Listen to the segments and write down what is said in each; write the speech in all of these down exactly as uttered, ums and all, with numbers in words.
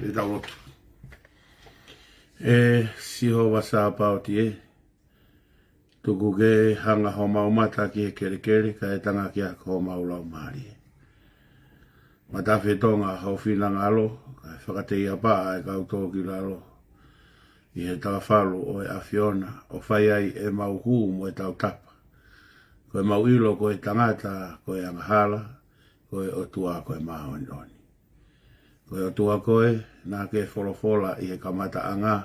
Pea tau lotu. ʻE Sihova Sāpaoti ē, tuku ke hanga homau mata ki he kelekele, kae tangaki hake homau laumālie. Matafe tonga ho finangalo, kae fakateiapaʻa ʻa e kau tōkilalo ʻi he tafalu ʻo e ʻAfiona, ʻo fai ai ʻemau hū mo e tautapa. Ko ʻemau ʻilo ko e tangata ko e angahala, ko e ʻOtua ko e māʻoniʻoni. Ko e ʻOtua koe, naʻa ke folofola ʻi he kamataʻanga,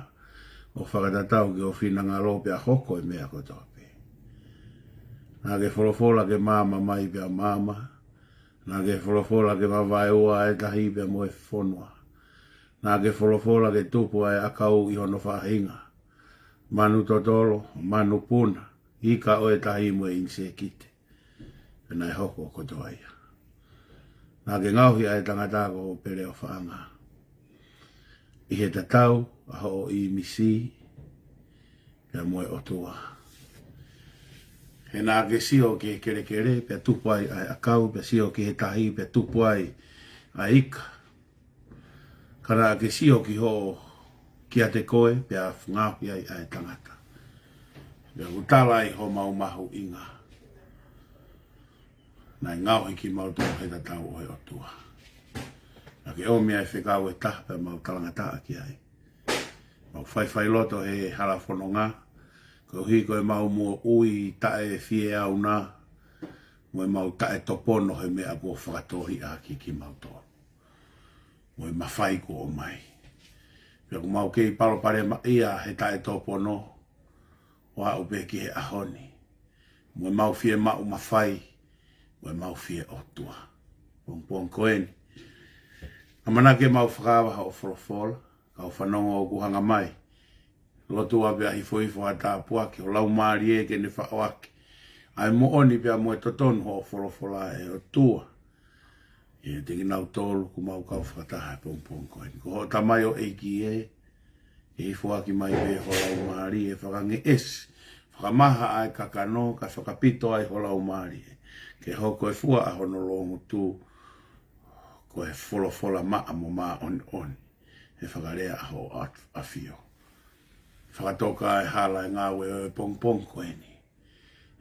ʻo fakatatau ki ho finangalo pea hoko e meʻa kotoa pē. Naʻa ke folofola ke maama mai pea maama, naʻa ke folofola ke mavaeua e tahi pea mo e fonua. Naʻa ke folofola ke tupu ʻa e ʻakau ʻi hono faʻahinga, manu totolo, manu puna, ika ʻo e tahi mo e ʻinisēkite. Pea naʻe hoko kotoa ia. Naʻa ke ngaohi ʻa e tangata ko Peleofaʻanga ʻi he tatau ʻa hoʻo ʻīmisi pea mo e ʻOtua. He naʻa ke sio ki he kelekele pea tupu ai ʻa e ʻakau, pea sio ki he tahi pea tupu ai ʻa e ika. Ka naʻa ke sio ki hoʻo, kiate koe pea ngaohi ai ʻa e tangata. Pea ʻoku tala ai homau mahuʻinga. Naʻe ngaohi kimautolu he tatau ʻo e ʻOtua. Naʻa ke ʻomi ʻa e fekau ʻe taha pea mau talangataʻa ki ai. Mau faifai loto he hala fononga, koeʻuhi ko ʻemau moʻui taʻe fie auna, mo ʻemau taʻe topono he meʻa kuo fakatohi ʻaki kimautolu, mo e mafai kuo ʻomai. Pea ʻoku mau kei palopalemaʻia he taʻe topono, ʻo aʻu pē ki he ʻaho ni, mo ʻemau fiemaʻu mafai, mo ʻemau fie ʻOtua. Pongipongi ko eni, ʻamanaki ke mau fakaava hoʻo folofola, kau fanongo ʻoku hanga mai. Lotua pea hifohifo ʻa e tāpuaki ʻo e Laumālie ke ne faʻoaki ʻa e moʻoni pea mo e totonu hoʻo folofola, ʻe ʻOtua. ʻIate kinautolu ʻoku mau kau fakataha he pongipongi ko eni. Ko hoʻo tamaioʻeiki ē, ke hifoaki mai pē ho Laumālie, fakangeʻesi, fakamaha ʻa e kakano, kae fakapito ai ho Laumālie, ke hoko e fua ʻa hono loungutu ko e folofola maʻa mo māʻoniʻoni, he fakalea ʻa hoʻo ʻaf-, ʻafio. Fakatoka e hala ʻo e ngāue ʻo e pongipongi ko eni.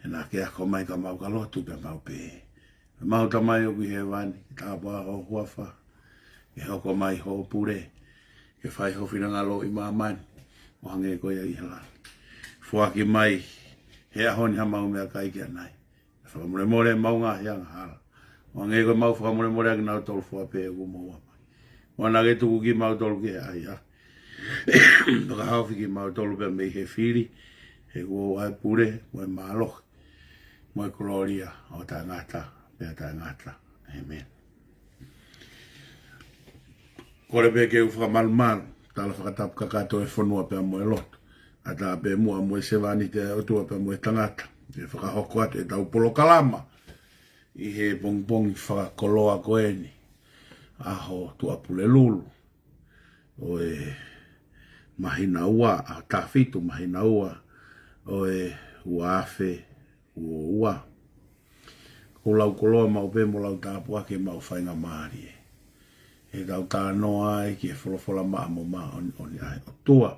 He naʻa ke ako mai ka mau ka lotu pea mau pehē: ʻE mau Tamai ʻoku ʻi hēvani, ke tāpuhā ho huafa, ke hoko mai ho pule, ke fai ho finangalo ʻi māmani ʻo hangē ko ia ʻi he langi. Foaki mai he ʻaho ni haʻamau meʻakai ki ʻanai. Fakamolemole ʻemau ngaahi angahala, ʻo hangē ko ʻemau fakamolemole ʻakinautolu fua pē ʻoku moʻua mai. ʻOua naʻa ke tuku kimautolu ki he ʻaiʻa, ka ke haofi kimautolu pea mei he fili, he ʻoku ʻoʻou ʻa e pule, mo e mālohi, mo e kolōlia, ʻo taʻengata pea taʻengata. ʻĒmeni. Kole pē ke u fakamalumalu, tala fakatapu kakato e fonua pea mo e lotu, ʻatā pē muʻa mo e sevāniti ʻa e ʻOtua pea mo e tangata, ke fakahoko atu ʻetau polokalama ʻi he pongipongi fakakoloa ko eni, ʻaho Tuʻapulelulu ʻo e māhina ua, ʻaho taha fitu māhina ua ʻo e ua afe ua ua. ʻOku lau koloa maʻu pē mo lau tāpuaki ʻemau faingamālie ʻetau talanoa ai ki he folofola maʻa mo māʻoniʻoni ʻa e ʻOtua,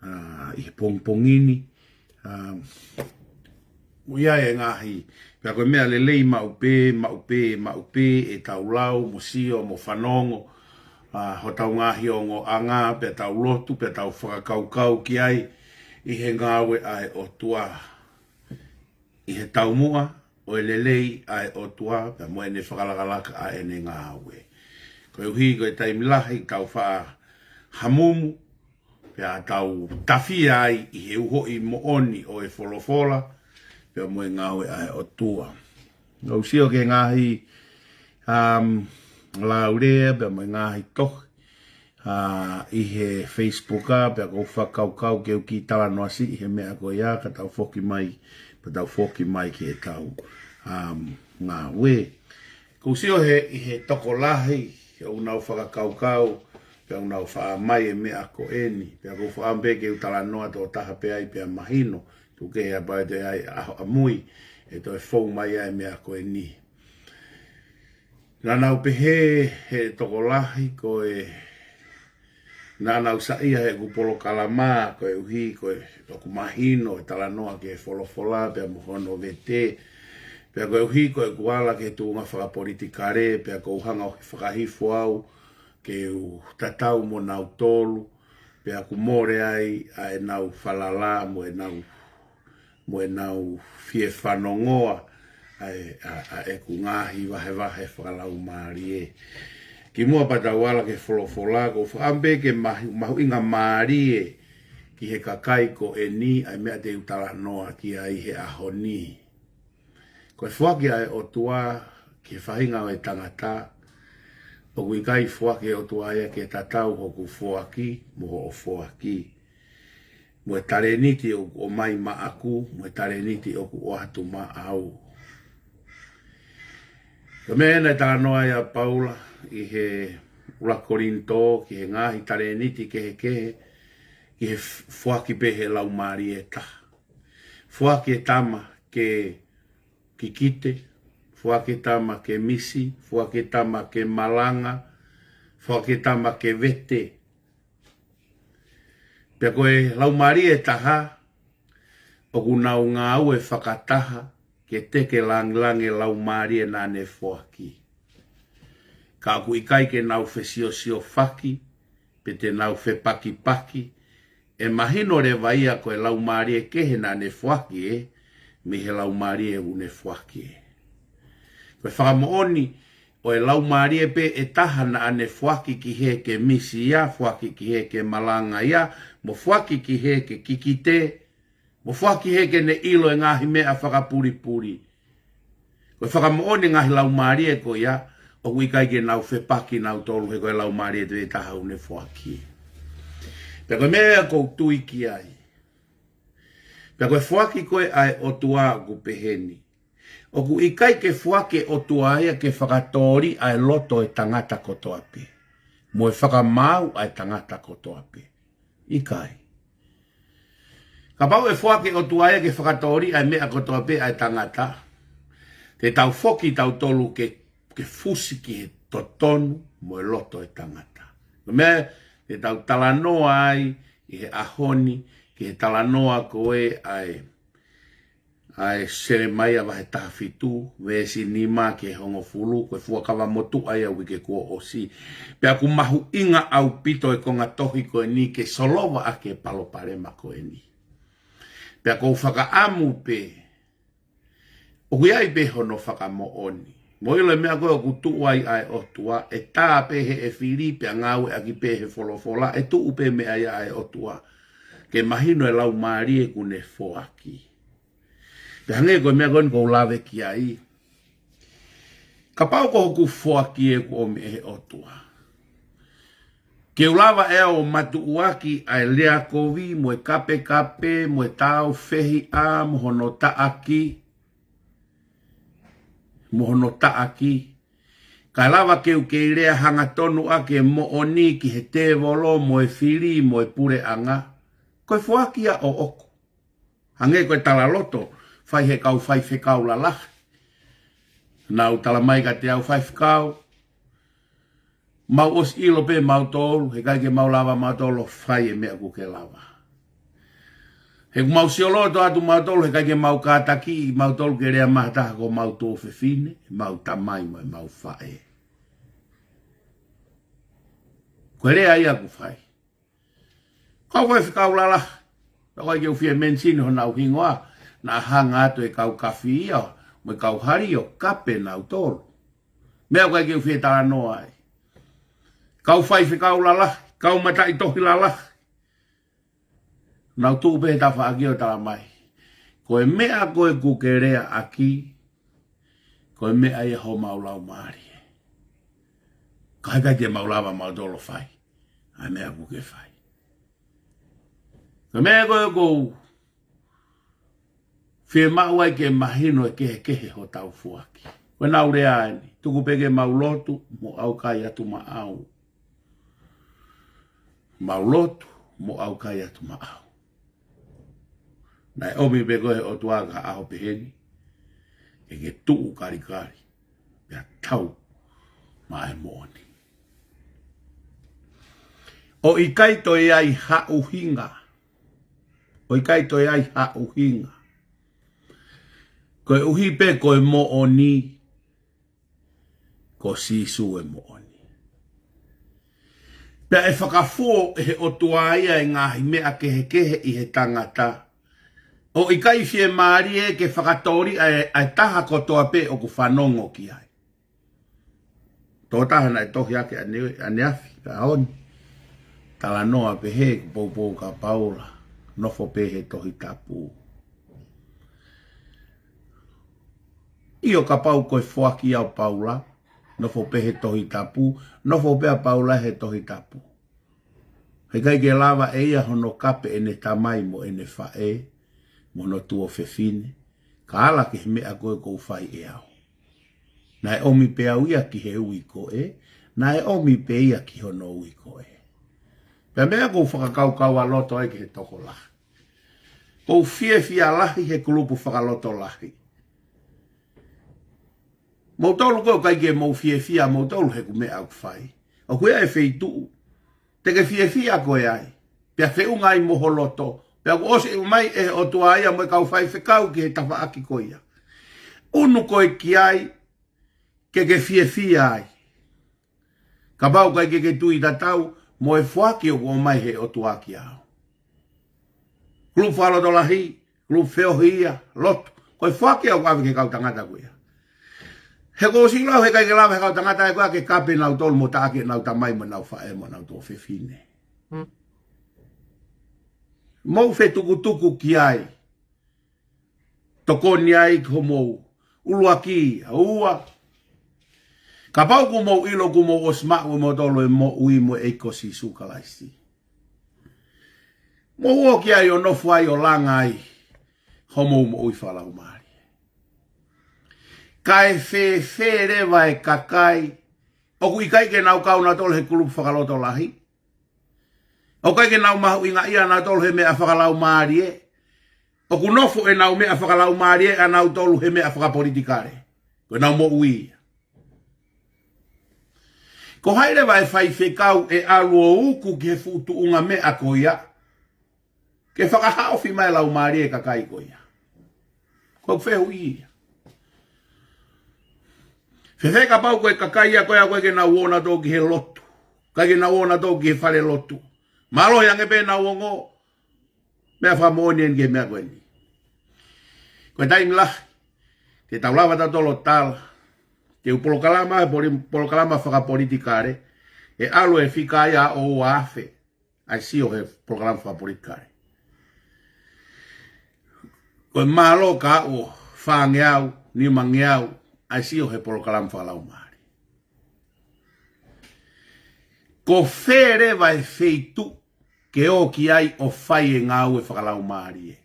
ʻa, ʻi he pongipongi ni. ʻA, ʻoku ʻi ai e ngaahi, pea ko e meʻa lelei maʻu pē, maʻu pē, maʻu pē ʻetau lau mo sio mo fanongo, ʻa, hotau ngaahi ongoʻanga, pea tau lotu, pea tau fakakaukau ki ai ʻi he ngāue ʻa e ʻOtua, ʻi he taumuʻa ʻo e lelei ʻa e ʻOtua pea mo ʻene fakalakalaka ʻa ʻene ngāue. Koeʻuhi ko e taimi lahi tau faʻa hamumu, pea tau tafia ai ʻi he uhoʻi moʻoni ʻo e folofola pea mo e ngāue ʻa e ʻOtua. Ngau sio ki he ngaahi, um, laulea pea mo e ngaahi tohi, ʻa, ʻi he Facebook, ʻa, pea ʻoku ou fakakaukau ke u kiʻi talanoa siʻi he meʻa ko ia, ka tau foki mai, pea tau foki mai ki heʻetau, um, ngāue. ʻOku ou sio he, ʻi he tokolahi ʻoku nau fakakaukau, pea ʻoku nau faʻa ʻomai e meʻa ko eni, pea ʻoku ou faʻa pehē ke u talanoa tokotaha pē ai pea mahino, tuku kehe ʻa e pau ʻe toe ʻi ai ʻaho ʻamui ʻe toe fou mai ai e meʻa ko eni. Naʻa nau pehē he tokolahi ko e, naʻa nau saiʻia heʻeku polokalama, koeʻuhi ko e, ʻoku mahino e talanoa ki he folofola pea mo hono vete, pea koeʻuhi ko ʻeku ala ki he tuʻunga fakapolitikale, pea ʻoku ou hanga ʻo fakahifo au ke u tatau mo nautolu, pea ʻoku mole ai ʻa ʻenau falala mo ʻenau, mo ʻenau fie fanongoa ʻa e, ʻa, ʻa ʻeku ngaahi vahevahe fakalaumālie. Kimuʻa pea tau ala ki he folofola, ʻoku ou faʻa pehē ke mahu-, mahuʻingamālie ki he kakai ko eni ʻa e meʻa te u talanoa ki ai he ʻaho ni. Ko e foaki ʻa e ʻOtua ki he faʻahinga ʻo e tangata, ʻOku ʻikai foaki ʻe he ʻOtua ia ke tatau hoku foaki mo hoʻo foaki, mo e talēniti ʻoku ʻomai maʻaku mo e talēniti ʻoku ʻoatu maʻau. Ko e meʻa naʻe talanoa ai ʻa Paula ʻi he ʻuluaki Kolinitō ki he ngaahi talēniti kehekehe, ki he f-, foaki pē ʻe he Laumālie ʻe taha. Foaki e tama ke kikite, foaki e tama ke misi, foaki e tama ke malanga, foaki e tama ke vete. Pea ko e Laumālie ʻe taha, ʻoku nau ngāue fakataha ke teke langilangi e laumālie naʻa ne foaki. Ka ʻoku ʻikai ke nau fesiosiofaki, pe te nau fepakipaki, ʻe mahino leva ia ko e laumālie kehe naʻa ne foaki ē, mei he laumālie ʻoku ne foaki ē. Ko e fakamoʻoni ʻo e laumālie pē ʻe taha naʻa ne foaki ki hē ke misi ia, foaki ki hē ke malanga ia, mo foaki ki hē ke kikite, mo foaki ki hē ke ne ʻilo e ngaahi meʻa fakapulipuli. Ko e fakamoʻoni e ngaahi laumālie ko ia, ʻoku ʻikai ke nau fepaki nautolu he ko e laumālie pē ʻe taha ʻoku ne foaki. Pea ko e meʻa ʻoku ou tui ki ai. Pea ko e foaki ko ē ʻa e ʻOtua ʻoku peheni. ʻOku ʻikai ke foaki e ʻOtua ia ke fakatōliʻa e loto e tangata kotoa pē, mo e fakamaau ʻa e tangata kotoa pē. ʻIkai. Kapau ʻe foaki e ʻOtua ia ke fakatōliʻa e meʻa kotoa pē ʻa e tangata, te tau foki tautolu ke, ke fusi ki he totonu mo e loto e tangata. Ko e meʻa te tau talanoa ai ʻi he ʻaho ni, ki he talanoa ko ē ʻa e ʻa e Selemaia vahe taha fitu, veesi nima ki he hongofulu, ko e fuakava motuʻa ia ʻo e uike kuo ʻosi. Pea ʻoku mahuʻinga ʻaupito e konga tohi ko eni ke solova ʻaki e palopalema ko eni. Pea ʻoku ou fakaʻamu pē, ʻoku ʻi ai pē hono fakamoʻoni. Mou ʻilo e meʻa ko ē ʻoku tuʻu ai ʻa e ʻOtua, ʻe tā pē heʻe fili, pea ngāueʻaki pē ʻe he folofola, ʻe tuʻu pē meʻa ia ʻa e ʻOtua. Ke mahino e laumālie ʻoku ne foaki. Pea hangē ko e meʻa ko eni ʻoku ou lave ki ai. Kapau ko hoku foaki ē ʻoku ʻomi ʻe he ʻOtua, ke u lava ʻe au ʻo matuʻuaki ʻa e lea kovi mo e kapekape mo e tāufehiʻa mo hono taʻaki, mo hono taʻaki, kae lava ke u kei lea hangatonu ʻaki e moʻoni ki he tēvolo mo e fili mo e puleʻanga? Ko e foaki ia ʻoʻoku. Hangē ko e talaloto fai ʻe he kau faifekau lalahi. Nau tala mai kiate au, faifekau, mau ʻosi ʻilo pē mautolu, heʻikai ke mau lava mautolu ʻo fai e meʻa ʻoku ke lava. He ʻoku mau sioloto atu mautolu, heʻikai ke mau kātakiʻi mautolu ke lea mai ha taha ko homau tuofefine, mau tamai mo ʻemau faʻē. Ko e lea ia ʻoku fai. Kau faifekau lalahi, ʻoku ʻikai ke u fie mention honau hingoa, naʻa hanga atu e kau kafi ia mo e kau hali ʻo kape nautolu. Meʻa ʻoku ʻikai ke u fie talanoa ai. Kau faifekau lalahi, kau mataʻitohi lalahi. Nau tuʻu pē he tafaʻaki ʻo tala mai, ko e meʻa ko ē ʻoku ke lea ʻaki, ko e meʻa ia homau laumālie. Ka heʻikai ke mau lava mautolu ʻo fai ʻa e meʻa ʻoku ke fai. Ko e meʻa ko ē ʻoku ou fiemaʻu ai ke mahino e kehekehe hotau foaki. Ko ʻenau lea eni, tuku pē ke mau lotu mo ʻaukai atu maʻau. Mau lotu mo ʻaukai atu maʻau. Naʻe ʻomi pē koe ʻe he ʻOtua ki ha ʻaho peheni, ke ke tuʻu kalikali, pea tau maʻa e moʻoni. ʻOku ʻikai toe ʻi ai ha ʻuhinga. ʻOku ʻikai toe ʻi ai ha ʻuhinga. Koeʻuhi pē ko e moʻoni, ko Sīsū e moʻoni. Pea ʻe fakafuo ʻe he ʻOtua ia e ngaahi meʻa kehekehe ʻi he tangata, ʻoku ʻikai fiemālie ke fakatōliʻa ʻe, ʻa e taha kotoa pē ʻoku fanongo ki ai. Tokotaha naʻe tohi ʻaki ʻaneafi, ka ʻaho ni, talanoa pehē, kuo poupou kia Paula, nofo pē he Tohi Tapu. ʻIo, kapau ko e foaki ia ʻo Paula, Nofo pē he Tohi Tapu, nofo pē ʻa Paula he Tohi Tapu. Heʻikai ke lava ʻe ia hono kape ʻene tamai mo ʻene faʻē, mo hono tuofefine, ka ala ki he meʻa ko ē ʻoku ou fai ʻe au. Naʻe ʻomi pē au ia ki he ui ko ē, naʻe ʻomi pē ia ki hono ui ko ē. Pea meʻa ʻoku ou fakakaukaualoto ai ki he tokolahi. ʻOku ou fiefia lahi he kulupu fakalotolahi. Moutolu ko ē ʻoku ʻikai ke mou fiefia moutolu he ʻoku meʻa ʻoku fai. ʻOku ʻi ai e feituʻu te ke fiefia koe ai, pea feʻunga ai mo ho loto, pea kuo ʻosi ʻomai ʻe he ʻOtua ia mo e kau faifekau ki he tafaʻaki ko ia. ʻUnu koe ki ai, ke ke fiefia ai. Kapau ʻoku ʻikai ke ke tui tatau mo e foaki ʻoku ʻomai ʻe he ʻOtua kiate au. Kulupu fakalotolahi, kulupu feohi ia, lotu. Ko e foaki ʻoku ʻave ki he kau tangata ko ia. He ʻoku ou sio lau heʻikai ke lava ʻe he kau tangata ko ia ke kape nautolu mo taʻaki ʻenau tamai mo ʻenau faʻē mo ʻenau tuofefine. Mou fetukutuku ki ai. Tokoni ai ki homou ʻuluaki, ua. Kapau ʻoku mou ʻilo ʻoku mou ʻosi maʻu ʻe moutolu e moʻui mo e ʻEiki ko Sīsū Kalaisi, mou ō ki ai ʻo nofo ai ʻo langa ai homou moʻui fakalaumālie. Kae fēfē leva e kakai ʻoku ʻikai ke nau kau nautolu he kulupu fakalotolahi, ʻoku ʻikai ke nau mahuʻingaʻia nautolu he meʻa fakalaumālie, ʻoku nofo ʻenau meʻa fakalaumālie ʻanautolu he meʻa fakapolitikale. Ko ʻenau moʻui ia. Ko hai leva e faifekau ʻe ʻalu ʻo uku ki he fuʻu tuʻunga meʻa ko ia ke fakahaofi mai e laumālie e kakai ko ia? Ko ʻeku fehuʻi ia. Fēfē kapau ko e kakai ia ko ia ʻoku ʻikai ke nau ō nautolu ki he lotu, ʻikai ke nau ō nautolu ki he fale lotu, mālohi ange pē ʻenau ongo? Meʻa fakamoʻoni eni ki he meʻa ko eni. Ko e taimi lahi te tau lava tautolu ʻo tala, te u polokalama, poli-, polokalama fakapolitikale, ʻe ʻalu e fika ia ʻo ua afe ʻa e sio he polokalama fakapolitikale. Ko e mālō ka ʻoku fāngeau, nimangeau ʻa e sio he polokalama fakalaumālie. Ko fē leva e feituʻu ke ō ki ai ʻo fai e ngāue fakalaumālie?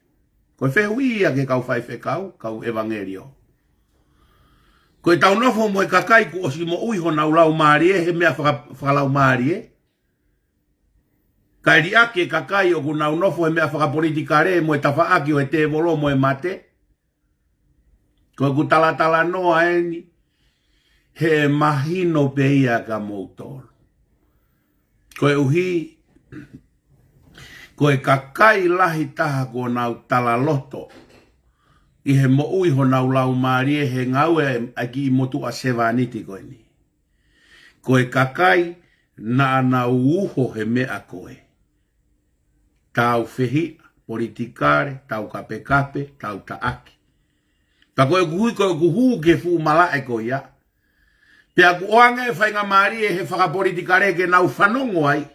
Ko e fehuʻi ia ki he kau faifekau, kau ʻevangeliō. Ko ʻetau nofo mo e kakai kuo ʻosi moʻui honau laumālie he meʻa faka-, fakalaumālie, kae liʻaki e kakai ʻoku nau nofo he meʻa fakapolitikale mo e tafaʻaki ʻo e tēvolo mo e mate. Ko ʻeku talatalanoa eni he mahino pē ia kia moutolu. Koeʻuhi ko e kakai lahi taha kuo nau talaloto ʻi he moʻui honau laumālie he ngāue ʻa e kiʻi motuʻa sevāniti ko eni. Ko e kakai naʻa nau uho he meʻa ko ē. Tau fehiʻa politikale, tau kapekape, tau taʻaki. Pea ko ʻeku ui, ko ʻeku hū ki he fuʻu malaʻe ko ia. Pea kuo ʻoange e faingamālie he fakapolitikale ke nau fanongo ai.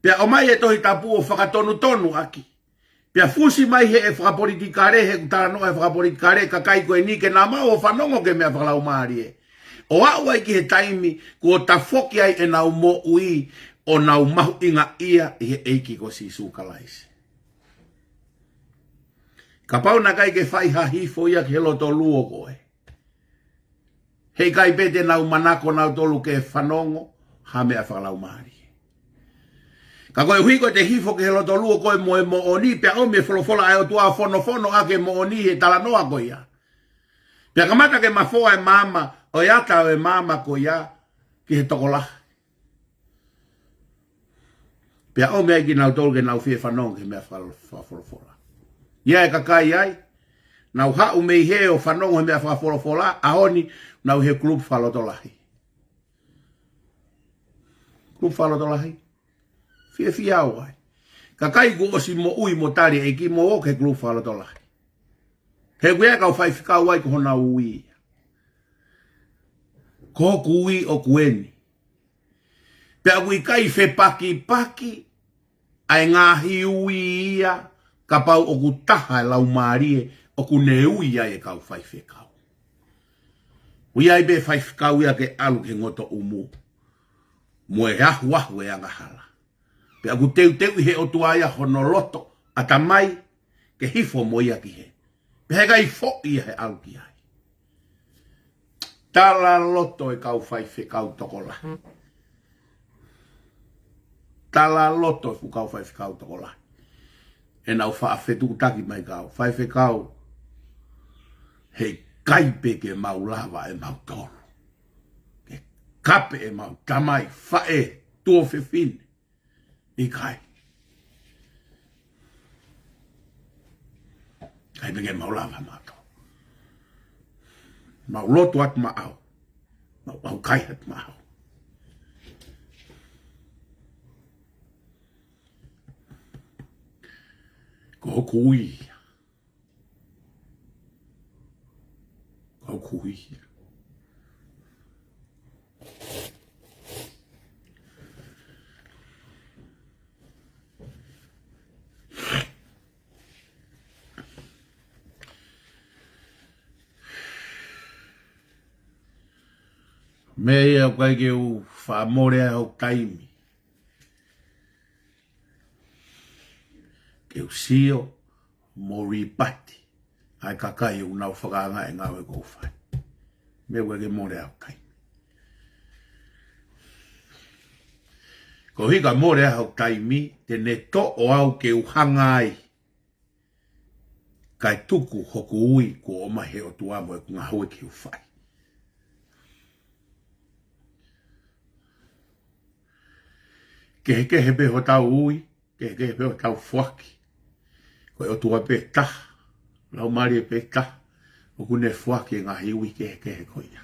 Pea ʻomai e Tohi Tapu ʻo fakatonutonu ʻaki. Pea fusi mai he ʻe fakapolitikale, he ʻoku talanoa he fakapolitikale, kakai ko eni ke nau maʻu ʻo fanongo ki he meʻa fakalaumālie. ʻO aʻu ai ki he taimi kuo tafoki ai ʻenau moʻui ʻo nau mahuʻingaʻia ʻi he ʻEiki ko Sīsū Kalaisi. Kapau naʻe ʻikai ke fai ha hifo ia ki he loto luo ko ē, heʻikai pē te nau manako nautolu ke fanongo ha meʻa fakalaumālie. Ka koeʻuhi ko ʻete hifo ki he loto luo ko ē mo e moʻoni, pea ʻomi e folofola ʻa e ʻOtua ʻo fonofono ʻaki e moʻoni he talanoa ko ia. Pea kamata ke mafoa e maama ʻo e ata ʻo e maama ko ia ki he tokolahi. Pea ʻomi ai kinautolu ke nau fie fanongo ki he meʻa faka-, fakafolofola. ʻI ai e kakai ai, nau haʻu mei hē ʻo fanongo he meʻa fakafolofola, ʻaho ni nau he kulupu fakalotolahi. Kulupu fakalotolahi. Fiefia au ai. Kakai kuo ʻosi moʻui mo tali e ʻEiki, mou ō ki he kulupu fakalotolahi. He ʻoku ʻi ai e kau faifekau ai ko honau ui. Ko hoku ui ʻoku eni. Pea ʻoku ʻikai fepakipaki ʻa e ngaahi ui ia kapau ʻoku taha e laumālie ʻoku ne ui ai e kau faifekau. ʻOku ʻi ai pē faifekau ia ke ʻalu ki he ngotoʻumu mo e ahuahu e angahala. Pea ʻoku teuteuʻi ʻe he ʻOtua ia hono loto, ʻatamai, ke hifo mo ia ki hē. Pea heʻikai foʻi ia he ʻalu ki ai. Talaloto e kau faifekau tokolahi. Talaloto e fuʻu kau faifekau tokolahi. ʻEnau faʻa fetuʻutaki mai kau faifekau. Heʻikai pē ke mau lava ʻe mautolu ke kape ʻemau tamai, faʻē, tuofefine. ʻIkai. ʻIkai pē ke mau lava mautolu. Mau lotu atu maʻau. Mau ʻaukai atu maʻau. Ko hoku ui ia. Ko hoku ui ia. Meʻa ia ʻoku ʻikai ke u faʻa mole ai hoku taimi ke u sio mo ripati ʻa e kakai ʻoku nau fakaangaʻi e ngāue ʻoku ou fai. Meʻa ʻoku ʻikai ke mole ai hoku taimi. Ko e hā ka mole ai hoku taimi, te ne toʻo au ke u hanga ai kae tuku hoku ui kuo ʻomai ʻe he ʻOtua mo ʻeku ngāue ke u fai. Kehekehe pē hotau ui, kehekehe pē hotau foaki. Ko e ʻOtua pē taha, Laumālie pē taha, ʻoku ne foaki e ngaahi ui kehekehe ko ia.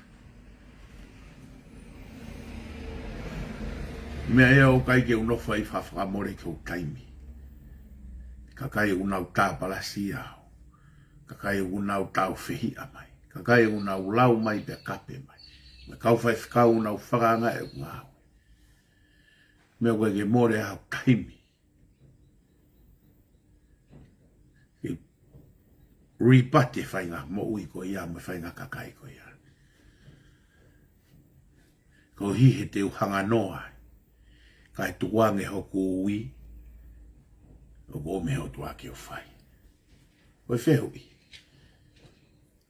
Meʻa ia ʻoku ʻikai ke u nofo ai ʻo faʻa fakamole ki hoku taimi. Kakai ʻoku nau tāpalasia au. Kakai ʻoku nau tāufehiʻa mai. Kakai ʻoku nau lau mai pea kape mai. Mo e kau faifekau ʻoku nau fakaangaʻi ʻeku ngāue. Meʻa ʻoku ʻikai ke mole ai hoku taimi ke ripati e faʻahinga moʻui ko ia mo e faʻahinga kakai ko ia. Koeʻuhi he te u hanga noa ai kae tukuange hoku ui ʻoku ʻomai ʻe he ʻOtua ke u fai. Ko e fehuʻi,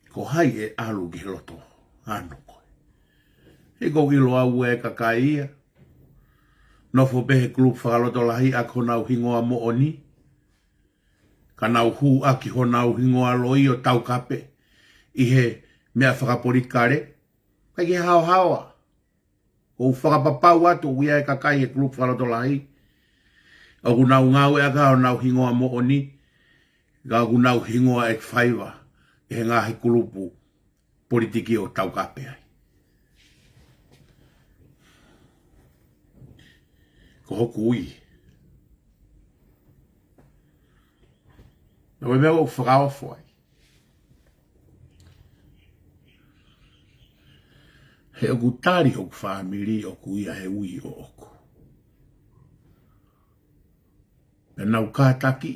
ko hai ʻe ʻalu ki he loto hano ko ē? He ʻoku ou ʻilo au e kakai ia. Nofo pē he kulupu fakalotolahi ʻaki honau hingoa moʻoni, ka nau hū ʻaki honau hingoa loi ʻo taukape ʻi he meʻa fakapolitikale. ʻIkai ke haohaoa. ʻOku ou fakapapau atu ʻoku ʻi ai e kakai he kulupu fakalotolahi ʻoku nau ngāueʻaki honau hingoa moʻoni, ka ʻoku nau hingoa ʻaki faiva ʻe he ngaahi kulupu politiki ʻo taukape ai. Ko hoku ui. Ko e meʻa ʻoku ou fakaofo ai, he ʻoku tali hoku fāmili ʻoku ʻi ai e ui ʻoʻoku. Pea nau kātaki,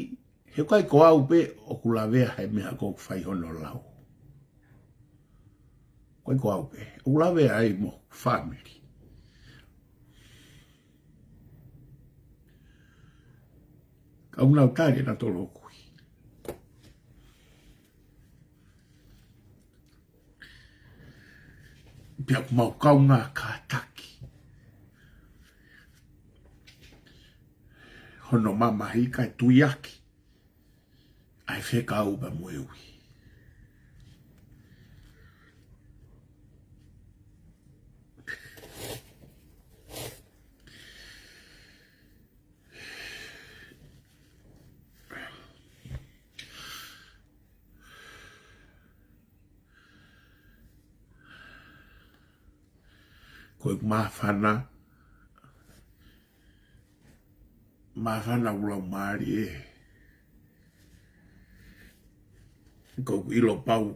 he ʻoku ʻikai ko au pē ʻoku lavea he meʻa ʻoku fai hono lau. ʻIkai ko au pē ʻoku lavea ai mo hoku fāmili. Ka ʻoku nau tali ʻenautolu hoku ui. Pea ʻoku mau kaungā kātaki hono mamahi kae tuiaki ʻa e fekau pea mo e ui. Ko e māfana, māfana ʻoku laumālie. Ko ʻeku ʻilo pau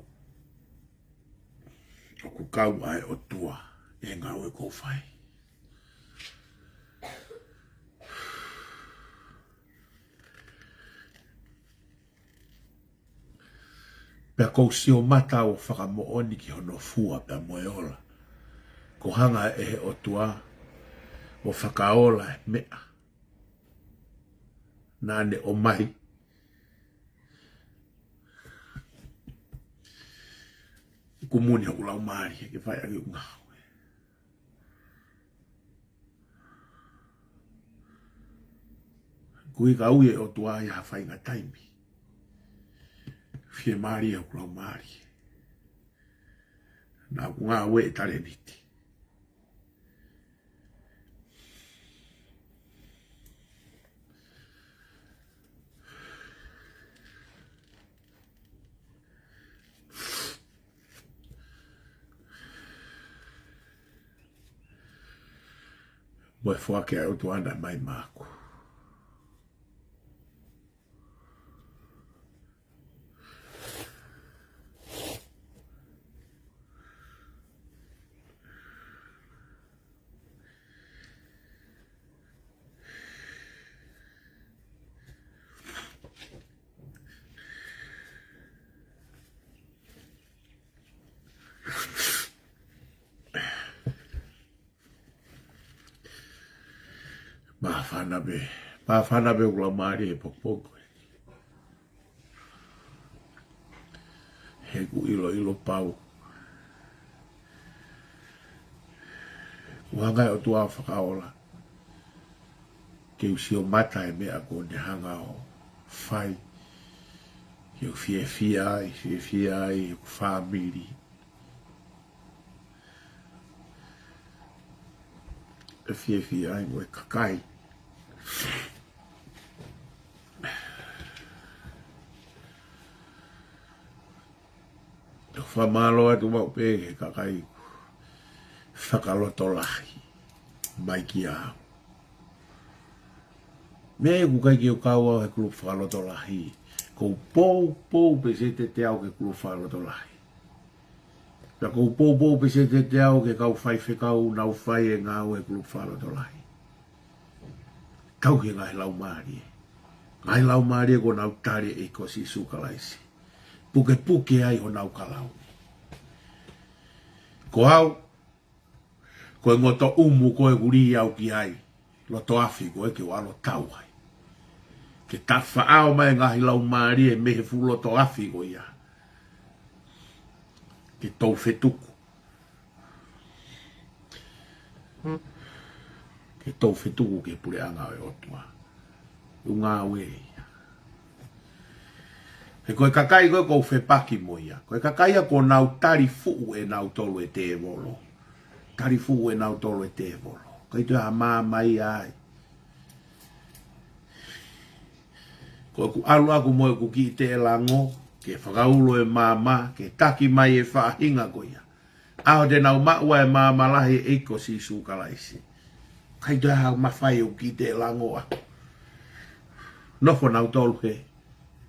ʻoku kau ʻa e ʻOtua ʻi he ngāue ʻoku ou fai. Pea ʻoku ou sio mata ʻo fakamoʻoni ki hono fua pea mo e ola. Kuo hanga ʻe he ʻOtua ʻo fakaola e meʻa naʻa ne ʻomai. Kumuni hoku laumālie ke fai ʻaki ʻeku ngāue. Kuo ʻikai ke ui ʻe he ʻOtua ia ha faʻahinga taimi. Fiemālie hoku laumālie. Naʻa ku ngāue ʻi he talēniti. Mo e foaki ʻa e ʻOtua naʻe ʻomai maʻaku. Māfana pē, māfana pē hoku laumālie he pokopoko. He ʻoku ou ʻiloʻilo pau kuo hanga ʻe he ʻOtua ʻo fakaola. Ke u sio mata he meʻa kuo ne hanga ʻo fai. Ke u fiefia ai, fiefia ai hoku fāmili. ʻE fiefia ai mo e kakai. ʻOku ou fakamālō atu maʻu pē he kakai fakalotolahi mai kiate au. Meʻa ʻoku ʻikai ke u kau au he kulupu fakalotolahi. ʻOku ou poupou pē se tete au ki he kulupu fakalotolahi. Pea ʻoku ou poupou pē se tete au ki he kau faifekau naʻa nau fai e ngāue he kulupu fakalotolahi. Tauhi e ngaahi laumālie. Ngaahi laumālie kuo nau tali e ʻEiki ko Sīsū Kalaisi. Pukepuke ai honau kalauni. Ko au, ko e ngoto ʻumu ko ē ʻoku lī au ki ai. Loto afi ko ē ke u ʻalu ʻo tau ai. Ke tafaʻao mai e ngaahi laumālie mei he fuʻu loto afi ko ia. Ke tou fetuku. Ke tou fetuku ki he puleʻanga ʻo e ʻOtua. ʻOku ngāue ia. He ko e kakai ko ē ʻoku ou fepaki mo ia. Ko e kakai ia kuo nau tali fuʻu ʻe nautolu e tēvolo. Tali fuʻu ʻe nautolu e tēvolo. ʻIkai toe ʻi ai ha maama ia ai. Ko ʻeku ʻalu ʻaku mo ʻeku kiʻi teʻelango, ke fakaulo e maama, ke taki mai e faʻahinga ko ia. ʻAho te nau maʻu ai e maama lahi e ʻEiki ko Sīsū Kalaisi. ʻIkai toe ʻi ai ha mafai ʻeku kiʻi teʻelango ʻaku. Nofo nautolu hē.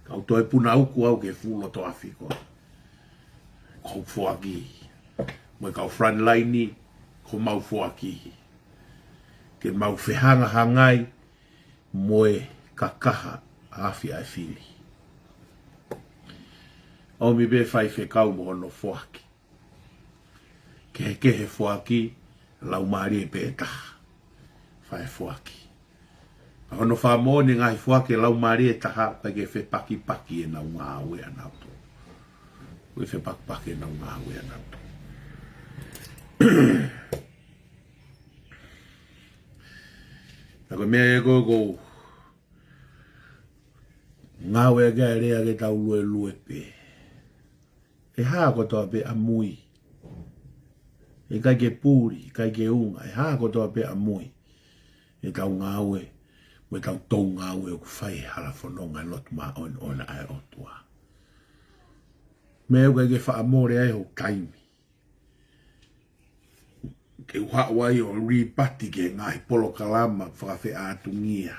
Kau toe puna uku au ki he fuʻu loto afi ko ē. Ko e foaki. Mo e kau frontline, ko homau foaki. Ke mau fehangahangai mo e kakaha afi ʻa e fili. ʻOmi pē faifekau mo hono foaki. Kehekehe foaki, laumālie pē ʻe taha. Fai foaki. Ka hono fakamoʻoni ngaahi foaki e laumālie ʻe taha, ʻikai ke fepakipaki ʻenau ngāue ʻanautolu. ʻIkai fepakipaki ʻenau ngāue ʻanautolu. Ka ko e meʻa ē ko ē ʻoku ou ngāue ʻaki ʻa e lea ke tau luelue pē. ʻE hā kotoa pē ʻamui. ʻIkai ke puli, ʻikai ke unga. ʻE hā kotoa pē ʻamui. ʻEtau ngāue, mo ʻetau tou ngāue ʻoku fai he hala fononga lotu māʻoniʻoni ʻa e ʻOtua. Meʻa ʻoku ʻikai ke faʻa mole ai hoku taimi. Ke u haʻu ai ʻo lipati ki he ngaahi polokalama fakafeʻātungia.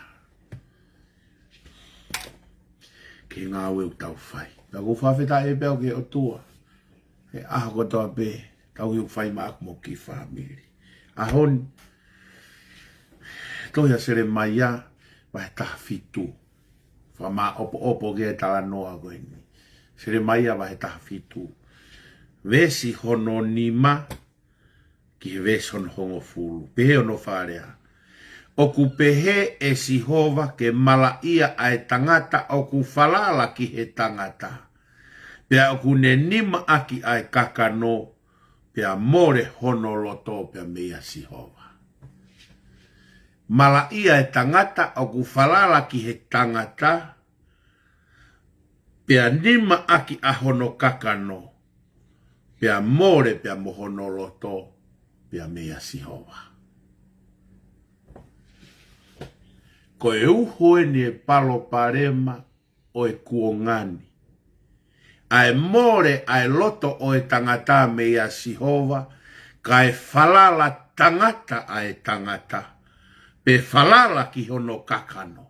Ki he ngāue ʻoku tau fai. Ka ʻoku ou fakafetaʻi pē au ki he ʻOtua. He ʻaho kotoa pē, tau ʻi ʻo fai maʻaku mo e kiʻi fāmili. ʻAho ni, tohi ʻa Selemaia, vahe taha fitu. Fakamāʻopoʻopo ki he talanoa ko eni. Selemaia vahe taha fitu, veesi hono nima ki he veesi hono hongofulu. Pehē hono fakalea: ʻOku pehē ʻe Sihova ke malaʻia ʻa e tangata ʻoku falala ki he tangata, pea ʻoku ne nimaʻaki ʻa e kakano, pea mole hono loto pea meia Sihova. Malaʻia e tangata ʻoku falala ki he tangata, pea nimaʻaki ʻa hono kakano, pea mole pea mo hono loto pea meia Sihova. Ko e uho eni e palopalema ʻo e kuonga ni, ʻa e mole ʻa e loto ʻo e tangata meia Sihova, kae falala tangata ʻa e tangata, pe falala ki hono kakano.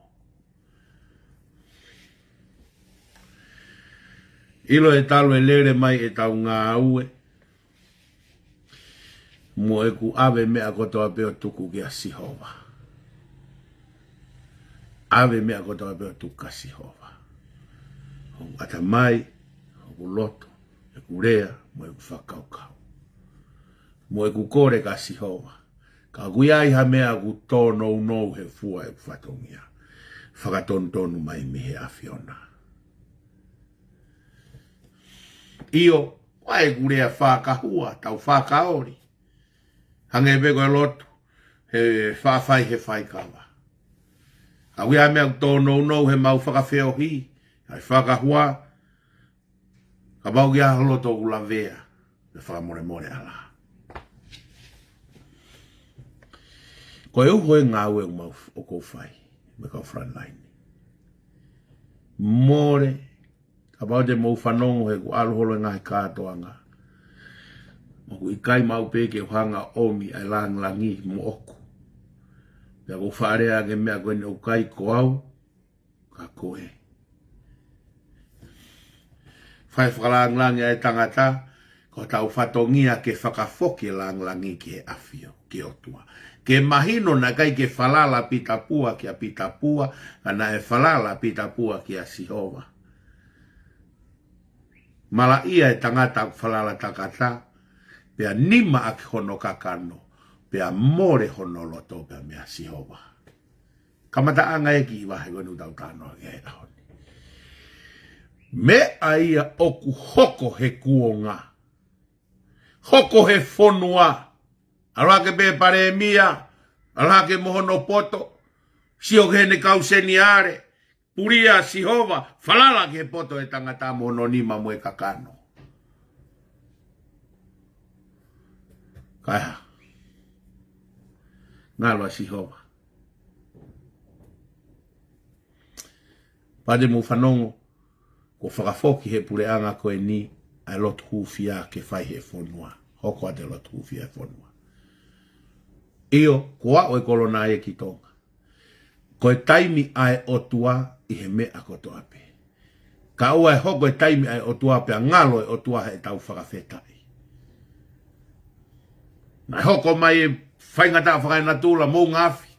ʻIlo ʻe talu e lele mai ʻetau ngāue, mo ʻeku ʻave meʻa kotoa pē ʻo tuku kia Sihova. ʻAve meʻa kotoa pē ʻo tuku kia Sihova. Hoku ʻatamai, hoku loto, ʻeku lea, mo ʻeku fakakaukau, mo ʻeku kole kia Sihova. Ka ʻoku ʻi ai ha meʻa ʻoku tōnounou he fua ʻeku fatongia, fakatonutonu mai mei he ʻAfiona. ʻIo, ʻa ʻeku lea fakahua, tau fakaoli. Hangē pē ko e lotu, he faʻa fai he faikava. Ka ʻoku ʻi ai ha meʻa ʻoku tōnounou he mau fakafeohi, ʻa e fakahua, kapau ʻoku ʻi ai ha loto ʻoku lavea, pea fakamolemole ʻa e laʻā. Ko e uho e ngāue ʻoku mau, ʻoku ou fai, mo e kau frontline. Mole, kapau te mou fanongo he ʻoku ʻalu holo e ngaahi kātoanga, ʻoku ʻikai maʻu pē ke u hanga ʻomi ʻa e langilangi moʻoku. Pea ʻoku ou fakalea ange meʻa ko eni ʻoku ʻikai ko au, ka ko e fai fakalangilangi ʻa e tangata, ko hotau fatongia ke fakafoki e langilangi ki he ʻAfio, ki he ʻOtua. Ke mahino naʻe ʻikai ke falala Pitapua kia Pitapua, ka naʻe falala Pitapua kia Sihova. Malaʻia e tangata ʻoku falala tangata, pea nimaʻaki hono kakano, pea mole hono loto pea meia Sihova. Kamataʻanga e kiʻi vahe ko eni ʻoku tau talanoa ki ai he ʻaho ni. Meʻa ia ʻoku hoko he kuonga, hoko he fonua. ʻAlu hake pē palēmia, ʻalu hake mo hono poto, sio ki heʻene kau seniale, pulia Sihova, falala ki he poto e tangata mo hono nima mo e kakano. Kae hā? Ngalo ʻa Sihova. Pea te mou fanongo, kuo fakafoki he puleʻanga ko eni ʻa e lotu hūfia ke fai he fonua. Hoko atu e lotu hūfia he fonua. ʻIo, kuo aʻu e kolona ia ki Tonga. Ko e taimi ʻa e ʻOtua ʻi he meʻa kotoa pē. Kae ʻoua ʻe hoko e taimi ʻa e ʻOtua pea ngalo e ʻOtua heʻetau fakafetaʻi. Naʻe hoko mai e faingataʻa fakaenatula, moʻunga afi,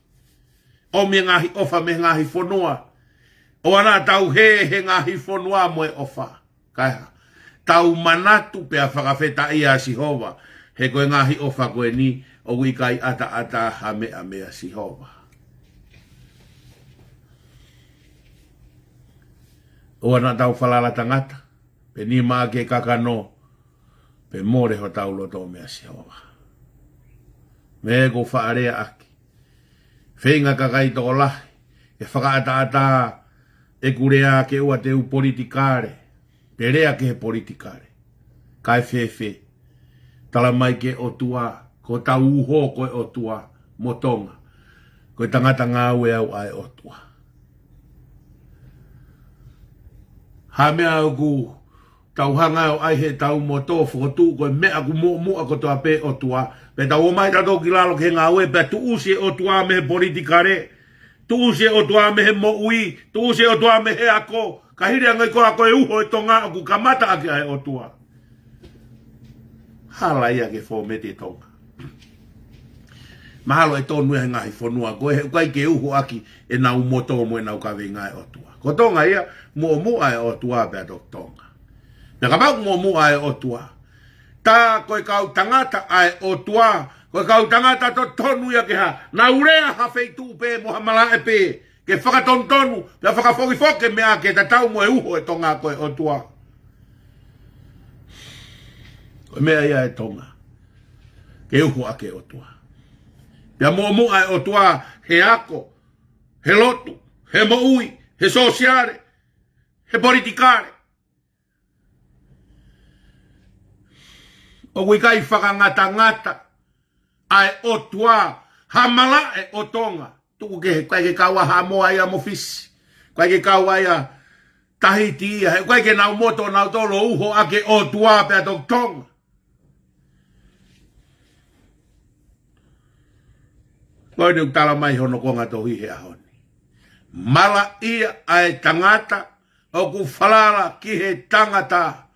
ʻomi e ngaahi ʻofa mei he ngaahi fonua. ʻOua naʻa tau hē he ngaahi fonua mo e ʻofa. Kae hā? Tau manatu pea fakafetaʻia ʻa Sihova, he ko e ngaahi ʻofa ko eni ʻoku ʻikai ʻataʻatā ha meʻa meia Sihova. ʻOua naʻa tau falala tangata, pe nimaʻaki e kakano, pe mole hotau loto meia Sihova. Meʻa ʻoku ou faʻa lea ʻaki. Feinga kakai tokolahi ke fakaʻataʻatā ʻeku lea ke ʻoua te u politikale, pe lea ki he politikale. Kae fēfē? Tala mai ki he ʻOtua, ko hotau uho ko e ʻOtua mo Tonga. Ko e tangata ngāue au ʻa e ʻOtua. Ha meʻa ʻoku tau hanga ʻo ʻai heʻetau moto, fokotuʻu ko e meʻa ʻoku muʻomuʻa kotoa pē ʻOtua, pea tau ō mai tautolu ki lalo ki he ngāue, pea tuʻusi e ʻOtua mei he politikale, tuʻusi e ʻOtua mei he moʻui, tuʻusi e ʻOtua mei he ako, ka hili ange ko ā ko e uho e Tonga ʻoku kamata ʻaki ʻa e ʻOtua. Hala ia ke fōmeti e Tonga. Mahalo ʻe tonu ia he ngaahi fonua ko ē, he ʻoku ʻikai ke uho ʻaki ʻenau moto mo ʻenau kaveinga e ʻOtua. Ko Tonga ia, muʻomuʻa e ʻOtua pea toki Tonga. Pea kapau ʻoku muʻomuʻa e ʻOtua, tā ko e kau tangata ʻa e ʻOtua, ko e kau tangata totonu ia ke hā, nau lea ha feituʻu pē mo ha malaʻe pē, ke fakatonutonu, pea fakafokifoki e meʻa ke tatau mo e uho e Tonga ko e ʻOtua. Ko e meʻa ia e Tonga ke uho ʻaki e ʻOtua. Pea muʻomuʻa e ʻOtua he ako, he lotu, he moʻui, he sōsiale, he politikale. ʻOku ʻikai fakangatangata ʻa e ʻOtua ha malaʻe ʻo Tonga. Tuku kehe, ʻikai ke kau ʻa Haʻamoa ia mo Fisi. ʻIkai ke kau ʻa ia Tahiti ia. He ʻikai ke nau moto nautolu ʻo uho ʻaki e ʻOtua pea toki Tonga. Ko eni ʻoku tala mai hono konga tohi he ʻaho ni. Malaʻia ʻa e tangata ʻoku falala ki he tangata,